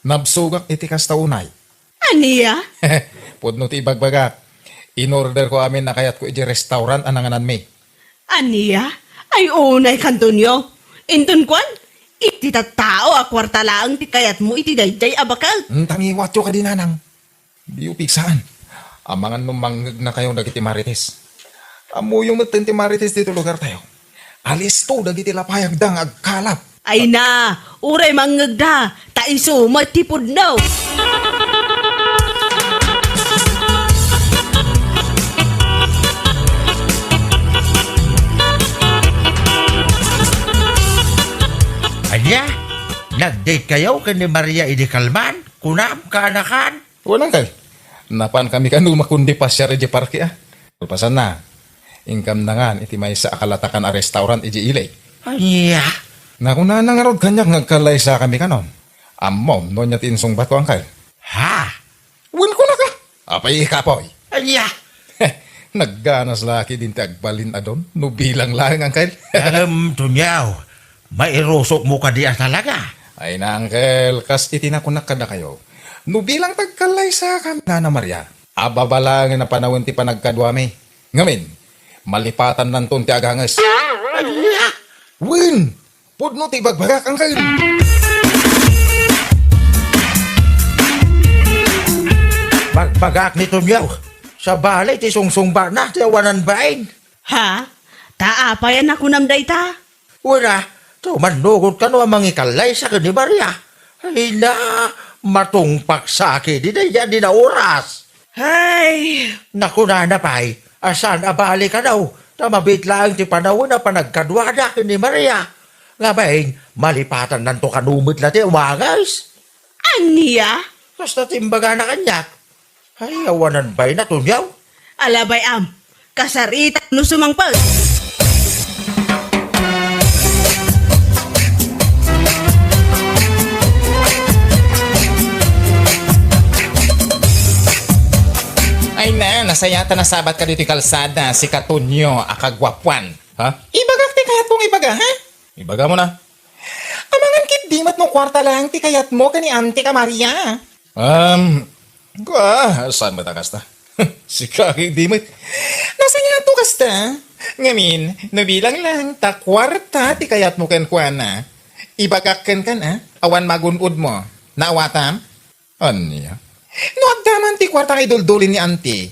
Nabsogak iti kasta unay. Ania? Pudno ti ibagbagak. In-orderko amin a kayatko iti restaurant a nangananmi. Ania? Ay, unay, Antonio. Inton kuan, iti tattao a kuarta laeng ti kayatmo iti daydiay a baket. Hmm, tangiwatyo kadi, Nanang. Diyo pigsaan. Amangan no mangngegnakayo dagiti marites. Ammoyo metten ti Marites ditoy lugartayo. Alisto dagiti lapayagda nga agkalap. Ay na, uray mangngegda, ta isu met ti pudno. Ania? Nag-date kayo ken ni Maria idi kalman? Kunam, kaanakan? Wen, Uncle. Napaankami kano makundi pasiar idiay parke, a. Kalpasanna, inkamnangan iti maysa a kalatakan a restaurant idiay ili. Ania? Nakunana ngarud kaniak nga agkallaysakami kano. Ammom no ania ti insungbatko, Uncle? Ha? Wen, kunaka. Apay, kapoy? Ania? Nagganas la ketdin ti agbalin a don no bilang laeng, Uncle. Ngem, Tunyaw, mairusokmo kadi a talaga? Ay na, Uncle, kas iti nakunak kadakayo, no bilang ti agkallaysakami ni Nana Maria, ababa laengen a panawen ti panagkaduami. Ngamin, malipatannanton ti aganges. Ania? Wen, pudno ti ibagbagak, Uncle. Bagbagak ni Tunyaw. Sabali ti sungsungbatna ti awanan bain. Ha? Ta apay a nakunam dayta? Wen a, ta umannurot kano a mangikallaysa ken ni Maria. Ay na, matungpaksa ketdi daydi a dina oras. Ay! Nakunana pay a saan a bale kano, ta mabiit laeng ti panawen a panagkaduada ken ni Maria. Ngamin, malipatannanto kano met la ti aganges. Ania? Kasta ti imbagana kaniak. Ay, awanan bain a Tunyaw. Ala bay-am, kasaritak no sumangpet. Ay na, nasayaat a nasabat ka ditoy kalsada, sika Tonyo a kaguapuan. Ha? Ibagak ti kayatmo nga ibaga, ha? Ibagam na. Amangan ketdi met no kuarta laeng ti kayatmo ken ni Anti ka Maria. Um, kua, saan met a kasta? Sika ketdi met. Nasayaat no kasta. Ngamin, no bilang laeng ta kuarta ti kayatmo kenkuana, ibagak kenka, a, awan magun-odmo. Naawatam? Ania? No adda man ti kuarta nga idulduli ni Anti,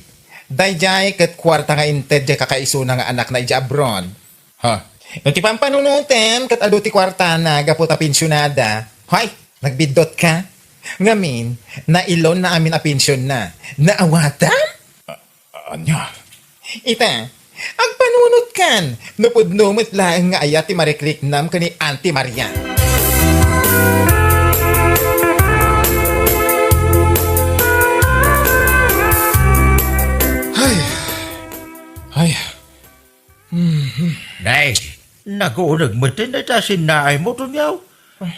daydiay ket kuarta nga inted diay kakaisuna nga anakna idiay abroad. Ha? No ti pampanunotem ket adu ti kuartana gapu ta pensionada, hay, nagbiddutka. Ngamin, nailonna amin a pensionna. Naawatam? A-, ania? Ita, agpanunotkan, no pudno met laeng nga ayat ti marikriknam ken ni Auntie Maria. Ay. Ay. Mhm. Nay, naguneg met ti natasinnaay mo, Tunyaw.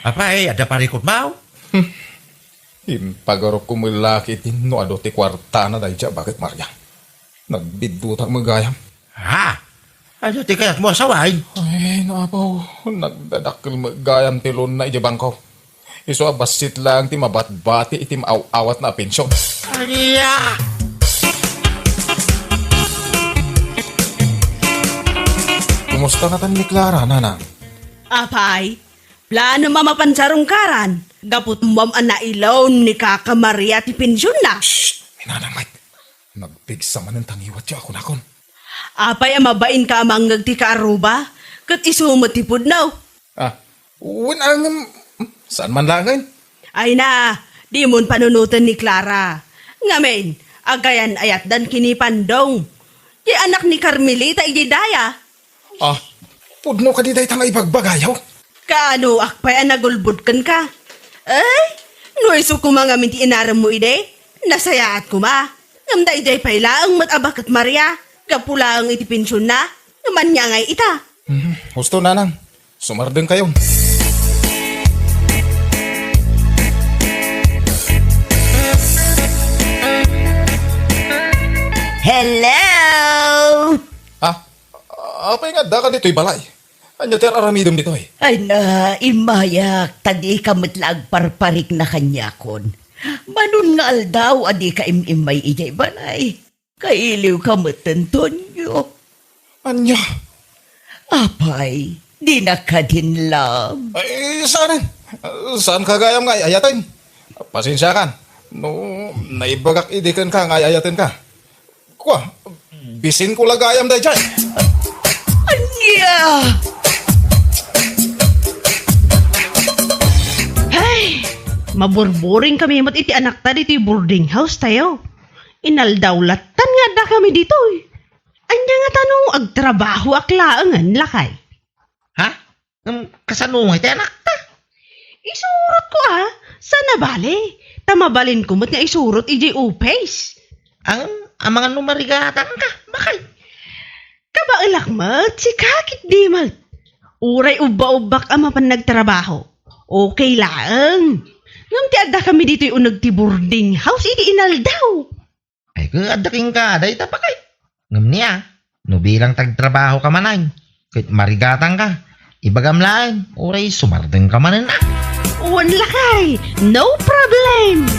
Apay, adda parikutmaw? Hmm. Impagarupko met la ketdin no adu ti kuartana daydiay a baket Maria. Nagbiddutak met gayam. Ha? Adu ti kayatmo a sawen? Ay, no, Apo, nagdadakkel met gayam ti loan-na idiay bangko. Isu a bassit laeng ti mabatbati iti maaw-awatna a pension. Ania? Kumusta ngatan ni Clara, Nanang? Apay, plano a mapan sarungkaran, gapu ta ammom a nailoan ni Kaka Maria ti pensionna. Shh! Ni Nanang met. Nagpigsa manen ta ngiwatyo a kunakon. Apay a mabainka a mangngeg ti kaaruba, ket isu met ti pudno? Ah, wen, ngem, saan man laengen? Ay na, dimon panunoten ni Clara. Ngamin, agayan-ayatdan ken ni Pandong. Ti anak ni Carmelita idiay daya. Ah, pudno kadi dayta nga ibagbagayo? Kaanoak pay a nagulbod kenka? Ay, no isu koma ngamin ti inaremmo idi, nasayaat koma. Ngem daydiay pay laeng met a baket Maria, gapu laeng iti pensionna, ngem ania ngay ita? Mhm, husto, Nanang. Sumardengkayon. Hello! Ah, apay nga addaka ditoy balay? Ania ti ar-aramidem ditoy? Ay na, immayak, ta dika met la agparparikna kaniakon. Manon nga aldaw a dika im-immay idiay balay. Kailiwka met, Antonio. Ania? Apay, dinak kadinlab. Ay, saan? Saanka gayam nga ay-ayaten? Pasensiakan. No, naibagak idi kenka nga ay-ayatenka. Kua, Isin ko la gayam daydiay. Ania? Ay, maburburing kami met iti anakta ditoy boarding house tayo. Inaldaw lattan nga adda kami ditoy. Ania nga tano agtrabahoak laengen, lakay? Ha? Ngem kasano nga iti anakta? Isurotko a, sana bale. Ta mabalinko met nga isurot idiay office. Ngem, amangan no marigatangka, bakay? Kabaelak met, sika ketdi met. Uray ubba-ubbak a mapan nagtrabaho, okay laeng. Ngem ti adda kami ditoy uneg ti boarding house idi inaldaw. Ay, ket adda kenka dayta, bakay. Ngem nia, no bilang ti agtrabahoka manen, ket marigatangka, ibagam laeng, uray sumardengka manen a. Wen, lakay, no problem.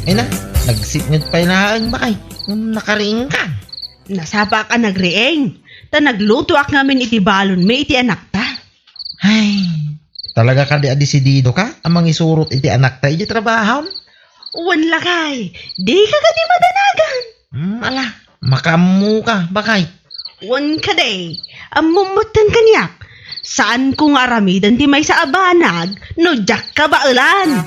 Ay na, nagsipnget pay laeng, bakay. Ngem nakariingka. Nasapaak a nagriing, ta naglutoak ngamin iti balonmi iti anakta. Ay, talaga kadi a desididoka a mangisurot iti anakta iti trabahom? Wen, lakay, dika kadi madanagan. Hmm, ala, makaammoka, bakay. Wen kadi, ammom metten kaniak. Saanko nga aramiden ti maysa a banag no diak kabaelan.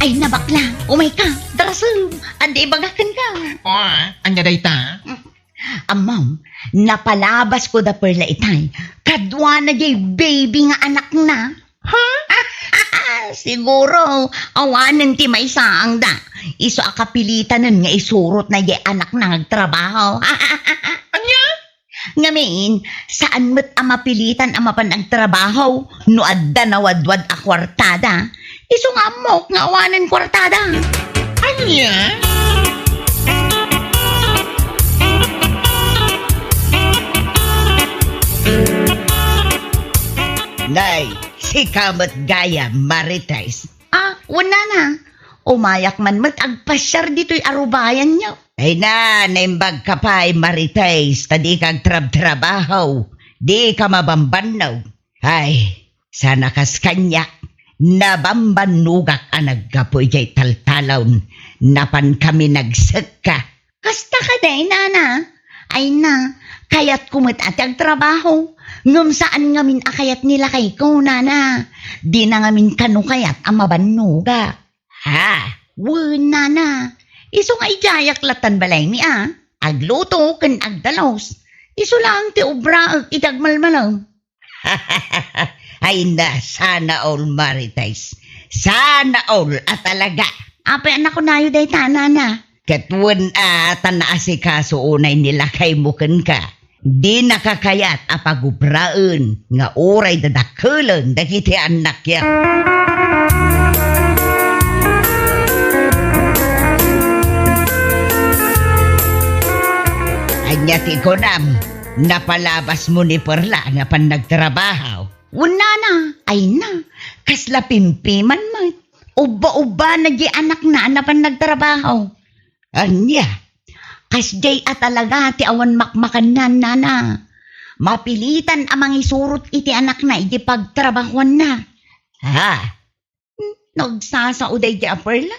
Ay, nabakla, umayka, darasem, adda ibagak kenka. Ah, ania dayta? Ammom, napalabasko da Perla itay, kaduana diay baby nga anakna. Ha? Siguro, awanen ti maysaangda. Isu a kapilitanen nga isurotna diay anakna nga agtrabaho. Ania? Ngamin, saan met a mapilitan a mapan agtrabaho no adda nawadwad a kuartada. Isu nga ammok nga awanen kuartada. Ania? Nay, sika met gayam, Marites. Ah, wen, nana. Umayak man met agpasiar ditoy arubayanyo. Ay na, naimbagka pay, Marites, ta dika agtrabtrabaho, dika mabambannog. Ay, sana kas kaniak, nabambannogak a naggapu idiay taltalon, napankami nagsekka. Kasta kadi, nana? Ay na, kayatko met a ti agtrabaho. Ngem saan ngamin a kayat ni lakayko, nana. Dina ngamin kano kayat a mabannogak. Ha? Wen, nana. Isu nga idiayak lattan balaymi a. Agluto ken agdalus. Isu laeng ti obraek iti agmalmalem. Ay na, sana all, Marites. Sana all a talaga. Apay a nakunayo dayta, nana? Ket wen a ta naasikaso unay ni lakaymo kenka. Dinaka kayat a pagubraen nga uray dadakkelen dagiti annakyo. Ania ti kunam? Napalabasmo ni Perla nga pannagtrabaho? Wen, nana, ay na, kasla pimpiman met. Ubba-ubbana diay anakna a napan nagtrabaho. Ania? Kasdiay a talaga ti awan makmakanna, nana. Mapilitan a mangisurot iti anakna iti pagtrabahoanna. Ha? Nagsasao daydiay a Perla?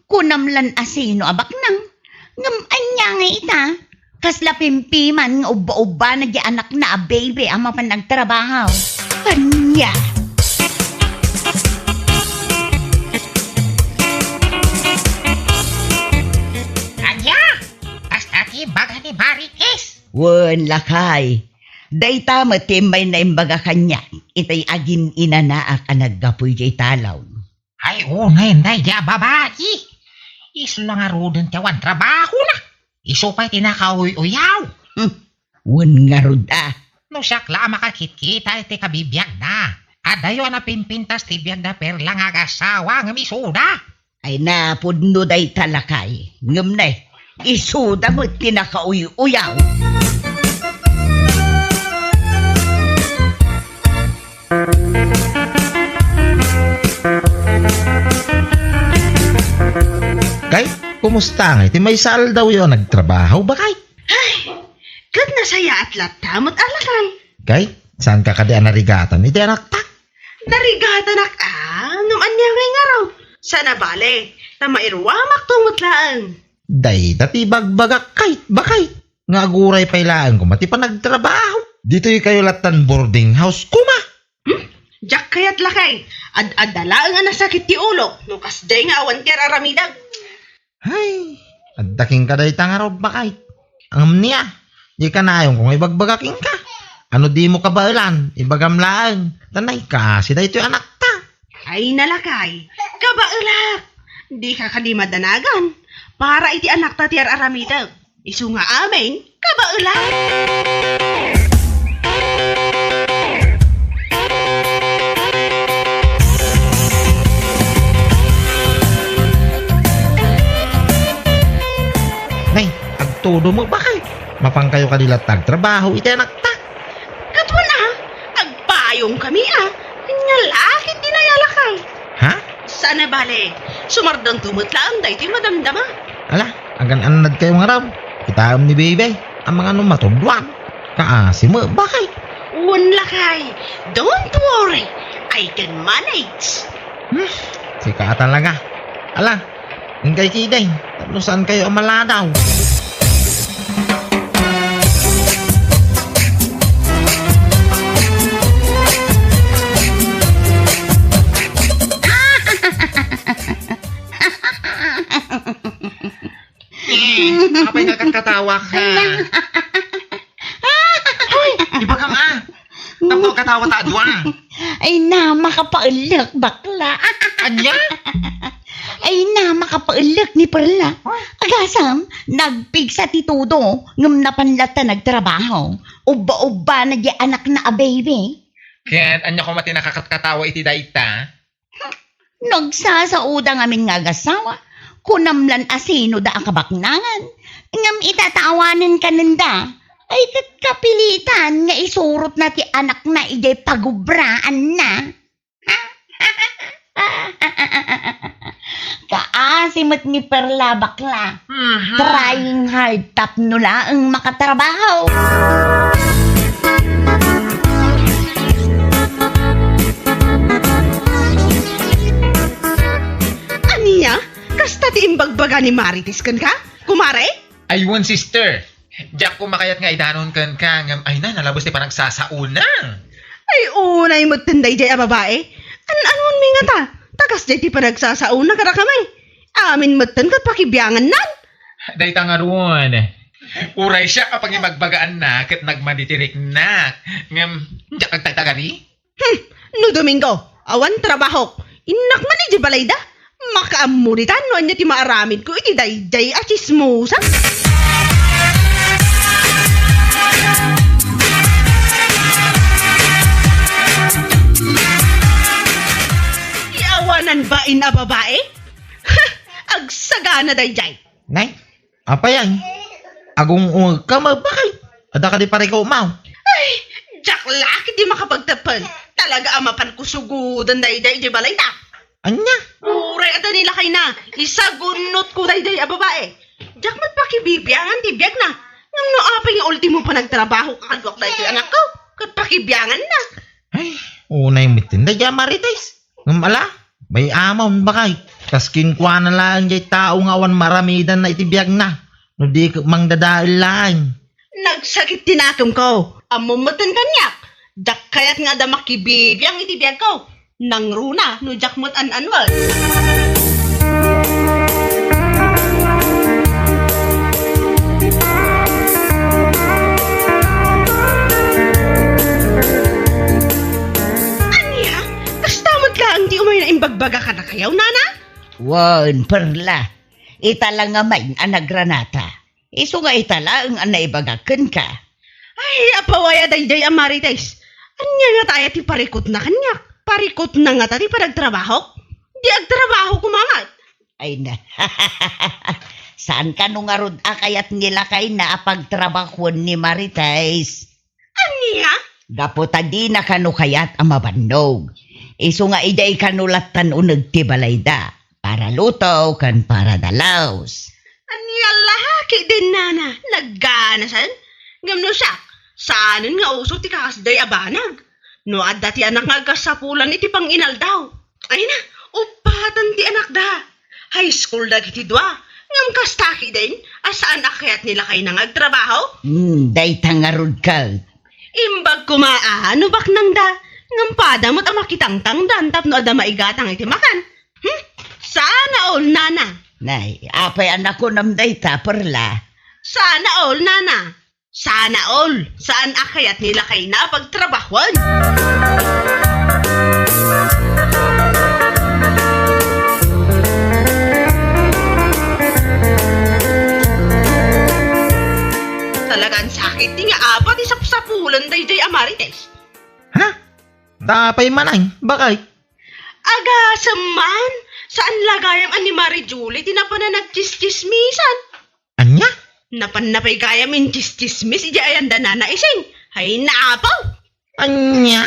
Kunam lan a sino a baknang? Ngem ania ngay ita? Kasla pimpiman nga ubba-ubbana diay anakna a baby a mapan nagtrabaho. Ania? Ania? Kasta ti baga ni Marites? Wen, lakay. Dayta met ti immay naimbaga kaniak itay agin-inanaak a naggapu idiay talon. Ay, unay, daydiay a babai. Isu la ngaruden ti awan trabahona. Isu pay ti nakauy-uyaw. Hmm. Wen ngarud a. No siak la a makakitkita iti kabibiagna, adayo a napimpintas ti biag da Perla nga agasawa ngem isuda. Ay, napudno dayta, lakay. Ngem ne, isuda met ti nakauy-uyaw. Kay, kumusta ngay ti maysa a aldawyo a nagtrabaho, bakay? Ay, Ket nasayaat latta met a lakay. Kay, saanka kadi a narigatan iti anakta? Narigatanak a, ngem ania ngay ngarud? Saan a bale, ta mairuamakto met laeng. Dayta ti ibagbagak, kay, bakay, nga aguray pay laeng koma ti panagtrabaho. Ditoy kayo lattan boarding house koma. Hmm? Diak kayat lakay, ad-adda laeng a nasakit ti ulok no kasdiay nga awan ti ar-aramidek. Hay, adda kenka dayta ngarud, bakay. Ngem nia, di kanayonko nga ibagbaga kenka. Ano dimo kabaelan, ibagam laeng. Ta naikasi daytoy anakta. Ay, nalakay, kabaelak. Dika kadi madanagan. Para iti anakta ti ar-aramidek. Isu nga amin, kabaelak. Nay, agtudo met, bakay. Mapankayo kadi latta agtrabaho iti anakta. Ket wen a, agpayongkami a. Ania la ket di nayalakay. Ha? Saan a bale, sumardanto met laeng daytoy madamdama. Ala, agan-annadkayo ngarud. Kitaem ni Bebe, amangan no matudloan. Kaasi met, bakay. Wen lakay, don't worry. I can manage. Hmm, sika a talaga. Ala, ingkay ketdin, tapno saankayo a maladaw. Eh, apay nga katkatawaka? Hoy, ibagam a. Tapno katawa ta a dua. Ay na, makapaellek, bakla. Ania? Ay na, makapaellek ni Perla. Agasam, nagpigsa ti tudo, ngem napan latta nagtrabaho. Ubba-ubba na di anakna a baby. Ket ania koma ti nakakatkatawa iti dayta? Nagsasaoda ngamin nga agasawa, kunam lan a sinoda a kabaknangan, ngem ita ta awanen kanenda, ay ket kapilitan nga isurotna ti anakna idiay pagubraanna. Kaasi met ni Perla, bakla. Mhm. Trying hard tapno laeng makatrabaho. Ania? Kasta ti imbagbaga ni Marites kenka, kumare? Ay wen, sister. Diak koma kayat nga idanon kenka, ngem ay na, nalabes ti panagsasaona. Ay, unay metten daydiay a babae. An-anuanmi ngata? Ta kasdiay ti panagsasaona kadakami. Amin metten ket pakibiangannan. Dayta ngarud. Uray siak a pangibagbagaanna ket nagmadi ti riknak. Ngem, diak agtagtagari? Hmm, no Domingo, awan trabahok. Innak man idiay balayda. Makaammo ditan no ania ti maaramidko iti daydiay a tsismosa. Ti awanan bain a babae? Ha! Agsagana daydiay. Nay, apay ay? Agung-ungegka, mabakay. Adda kadi parikutmo? Ay, diak la ketdi makapagteppel. Talaga a mapanko sugoden daydiay idiay balayda. Ania? Uray adda ni lakayna, isagunnotko daydiay a babae. Diak met pakibibiangan ti biagna. Ngem no apay nga ultimo panagtrabahoka kaduak daytoy anakko, ket pakibianganna. Ay, unay metten daydiay a Marites. Ngem ala, bay-amon, bakay. Kas kenkuana laeng jay tao nga awan maaramidanna iti biagna, no di ket mangdadael laeng. Nagsakit ti nakemko. Ammom metten kaniak. Diak kayat nga adda makibibiang iti biagko. Nangruna no diak met an-anuek. Ania? Kasta met laeng ti umayna imbagbaga kadakayo, nana? Wen, Perla. Ita la ngamin a nagranata. Isu nga ita laeng a naibagak kenka. Ay, apaway a daydiay a Marites. Ania ngata aya ti parikutna kaniak? Parikutna ngata ti panagtrabahok? Di agtrabaho koma met. Ay na. Saan kano ngarud a kayat ni lakayna a pagtrabahoen ni Marites? Ania? Gapu ta dina kano kayat a mabannog. Isu nga idiay kano lattan uneg ti balayda. Para luto ken para dalus. Ania la ketdin, nana? Nagganasen? Ngem no siak, saanen nga uso ti kasdiay a banag. No adda ti anak nga agkasapulan iti panginaldaw, ay na, uppaten ti anakda. High school dagiti dua, ngem kasta ketdin a saan a kayat ni lakayna nga agtrabaho? Hmm, dayta ngarud ket. Imbag koma a no baknangda, ngem pada met a makitangtangdan tapno adda maigatang iti makan. Hmm? Sana all, nana. Nay, apay a nakunam dayta, Perla? Sana all, nana. Sana all. Saan a kayat ni lakayna a pagtrabahuan? Talagan sakit ti nga apa ti sapsapulan daydiay a Marites. Ha? Apay man ay, bakit? Agasem man, saan la gayam a ni Marie Julie ti napanan nagtsistsismisan. Ania? Napanna pay gayam intsistsismis idiay ayan da Nana Ising. Ay, naapaw! Ania?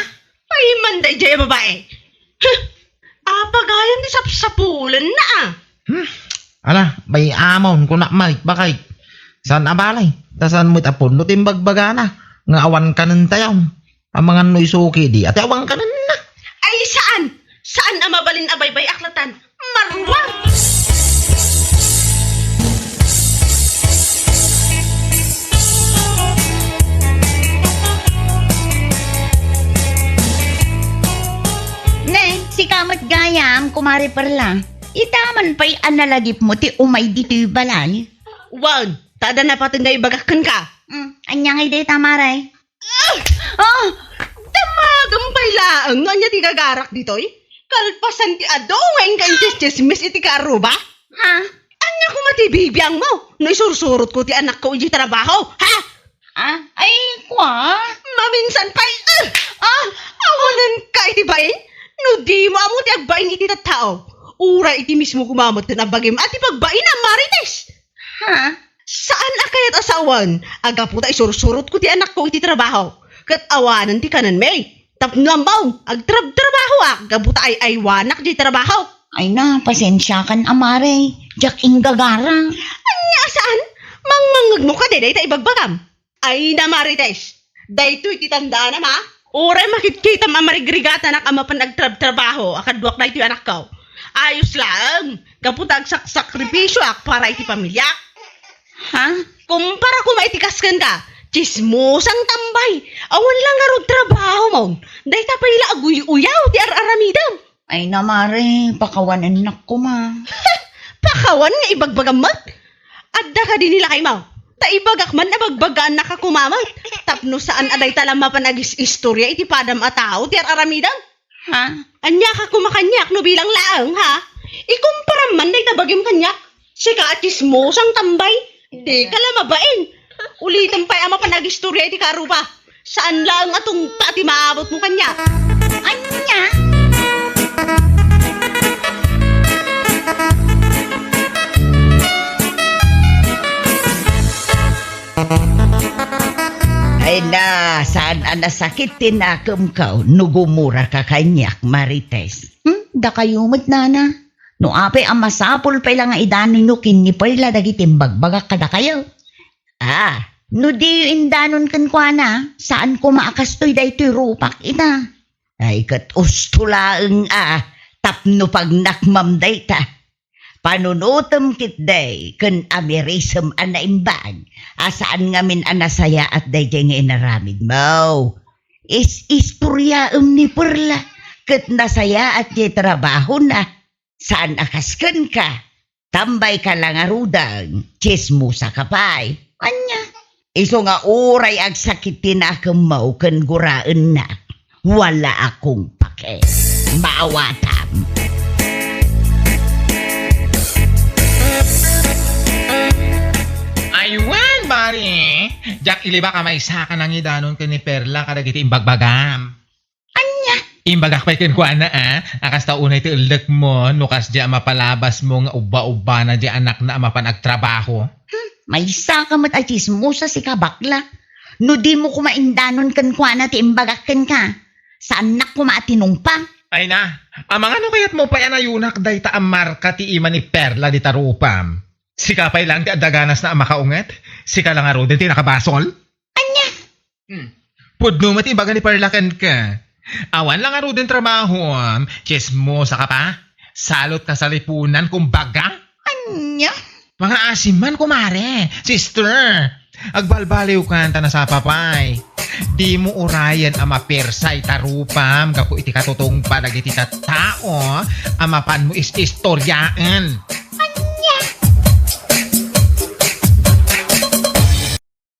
Ay, man daydiay a babae. Huh! Apa gayam ti sapsapulanna a? Hmm. Ala, bay amon, kunak met, bakit? Saan a bale? Ta saan met a pudno ti imbagbagana nga awan kanen tayon. Amangan no isu ketdi, ati awan kanenna. Ay, saan! Saan a mabalin a baybay-ak latan. Maruar! Ne, sika met gayam, Kumare Perla. Ita man pay a nalagipmo ti umay ditoy balay. Wen, ta adda napateg nga ibagak kenka. Mm, ania ngay dayta, Mare? Ah! Damagem pay laeng no ania ti gagarak ditoy? Kalpasan ti adu nga inka intsistsismis iti karuba? Ha? Ania koma ti bibiangmo no isursurotko ti anakko idiay trabaho, ha? Ah, ay, kua? Maminsan pay, ah! Ah! Awanenka iti bain? No dimo ammo ti agbain iti tattao, uray iti mismo koma met a bagim a ti pagbainam, Marites! Ha? Saan a kayat a sawen a gapu ta isursurotko ti anakko iti trabaho, ket awanen ti kanenmi. Tapno ammom, agtrabtrabahoak gapu ta ay-aywanak diay trabaho. Ay na, pasensiakan a, Mare. Diak inggagara. Ania a saan? Mangmangngegmo kadi dayta ibagbagam? Ay na, Marites, daytoy ti tandaanam, a? Uray makitkitam a marigrigatanak a mapan agtrabtrabaho a kaduak daytoy anakko. Ayos laeng, gapu ta agsaksakripisioak para iti pamiliak. Ha? Kumpara koma iti kas kenka, tsismosang tambay. Awan la ngarud trabahomon. Dayta pay la aguy-uyaw ti ar-aramidem. Ay na, Mare, pakawanennak koma. Pakawan nga ibagbagam met? Adda kadi ni lakaymo? Ta ibagak man a bagbagaannaka koma met, tapno saan a dayta la mapan agis-istoria iti padam a tao ti ar-aramidem. Ha? Aniaka koma kaniak no bilang laeng, ha? Ikumparam man dayta bagim kaniak. Sika a tsismosang tambay. Dika la mabain. Ulitem pay a mapan agistoria iti karuba. Saan laeng a tungpa ti maabutmo kaniak. Ania? Ay na, saan a nasakit ti nakemko no gumuraka kaniak, Marites? Hmm, dakayo met, nana. No apay a masapul pay la nga idanonyo ken ni Perla dagiti imbagbagak kadakayo. Ah, no diyo indanon kenkuana, saan koma a kastoy daytoy rupak ita. Ay, ket usto laeng a tapno pagnakmam dayta. Panunotem ketdi ken amirisem a naimbag a saan ngamin a nasayaat daydiay nga inaramidmo. Is-istoriaem ni Perla ket nasayaat diay trabahona. Saan a kas kenka, tambayka la ngaruden, tsismosaka pay. Ania? Isu nga uray agsakit ti nakemmo ken guraennak, wala akong pake. Maawatam. Aywan, Mari! Diak ilibak a maysaka nangidanon ken ni Perla kadagiti imbagbagam. Ania? Imbagak pay kenkuana, a, a kasta unay ti ellekmo, no kasdiay a mapalabasmo nga ubba-ubbana diay anakna a mapan agtrabaho. Hmm, maysaka met a tsismosa, sika, bakla. No dimo koma indanon kenkuana ti imbagak kenka, saannak koma a tinungpa. Ay na, amangan no kayatmo pay a nayunak dayta a marka ti ima ni Perla dita rupam. Sika pay laeng ti adda ganasna a makaunget? Sika la ngaruden ti nakabasol? Ania? Hmm. Pudno met ibaga ni parlakanka. Awan la ngaruden trabahom, tsismosa ka pa? Salot ka sa lipunan, kumbaga? Ania? Mga asim man, kumare, sister. Agbalbaliwkan ta nasapa pay. Dimo urayen a mapirsay ta rupam gapu iti katutungpa dagiti tattao a mapanmo is-istoriaen.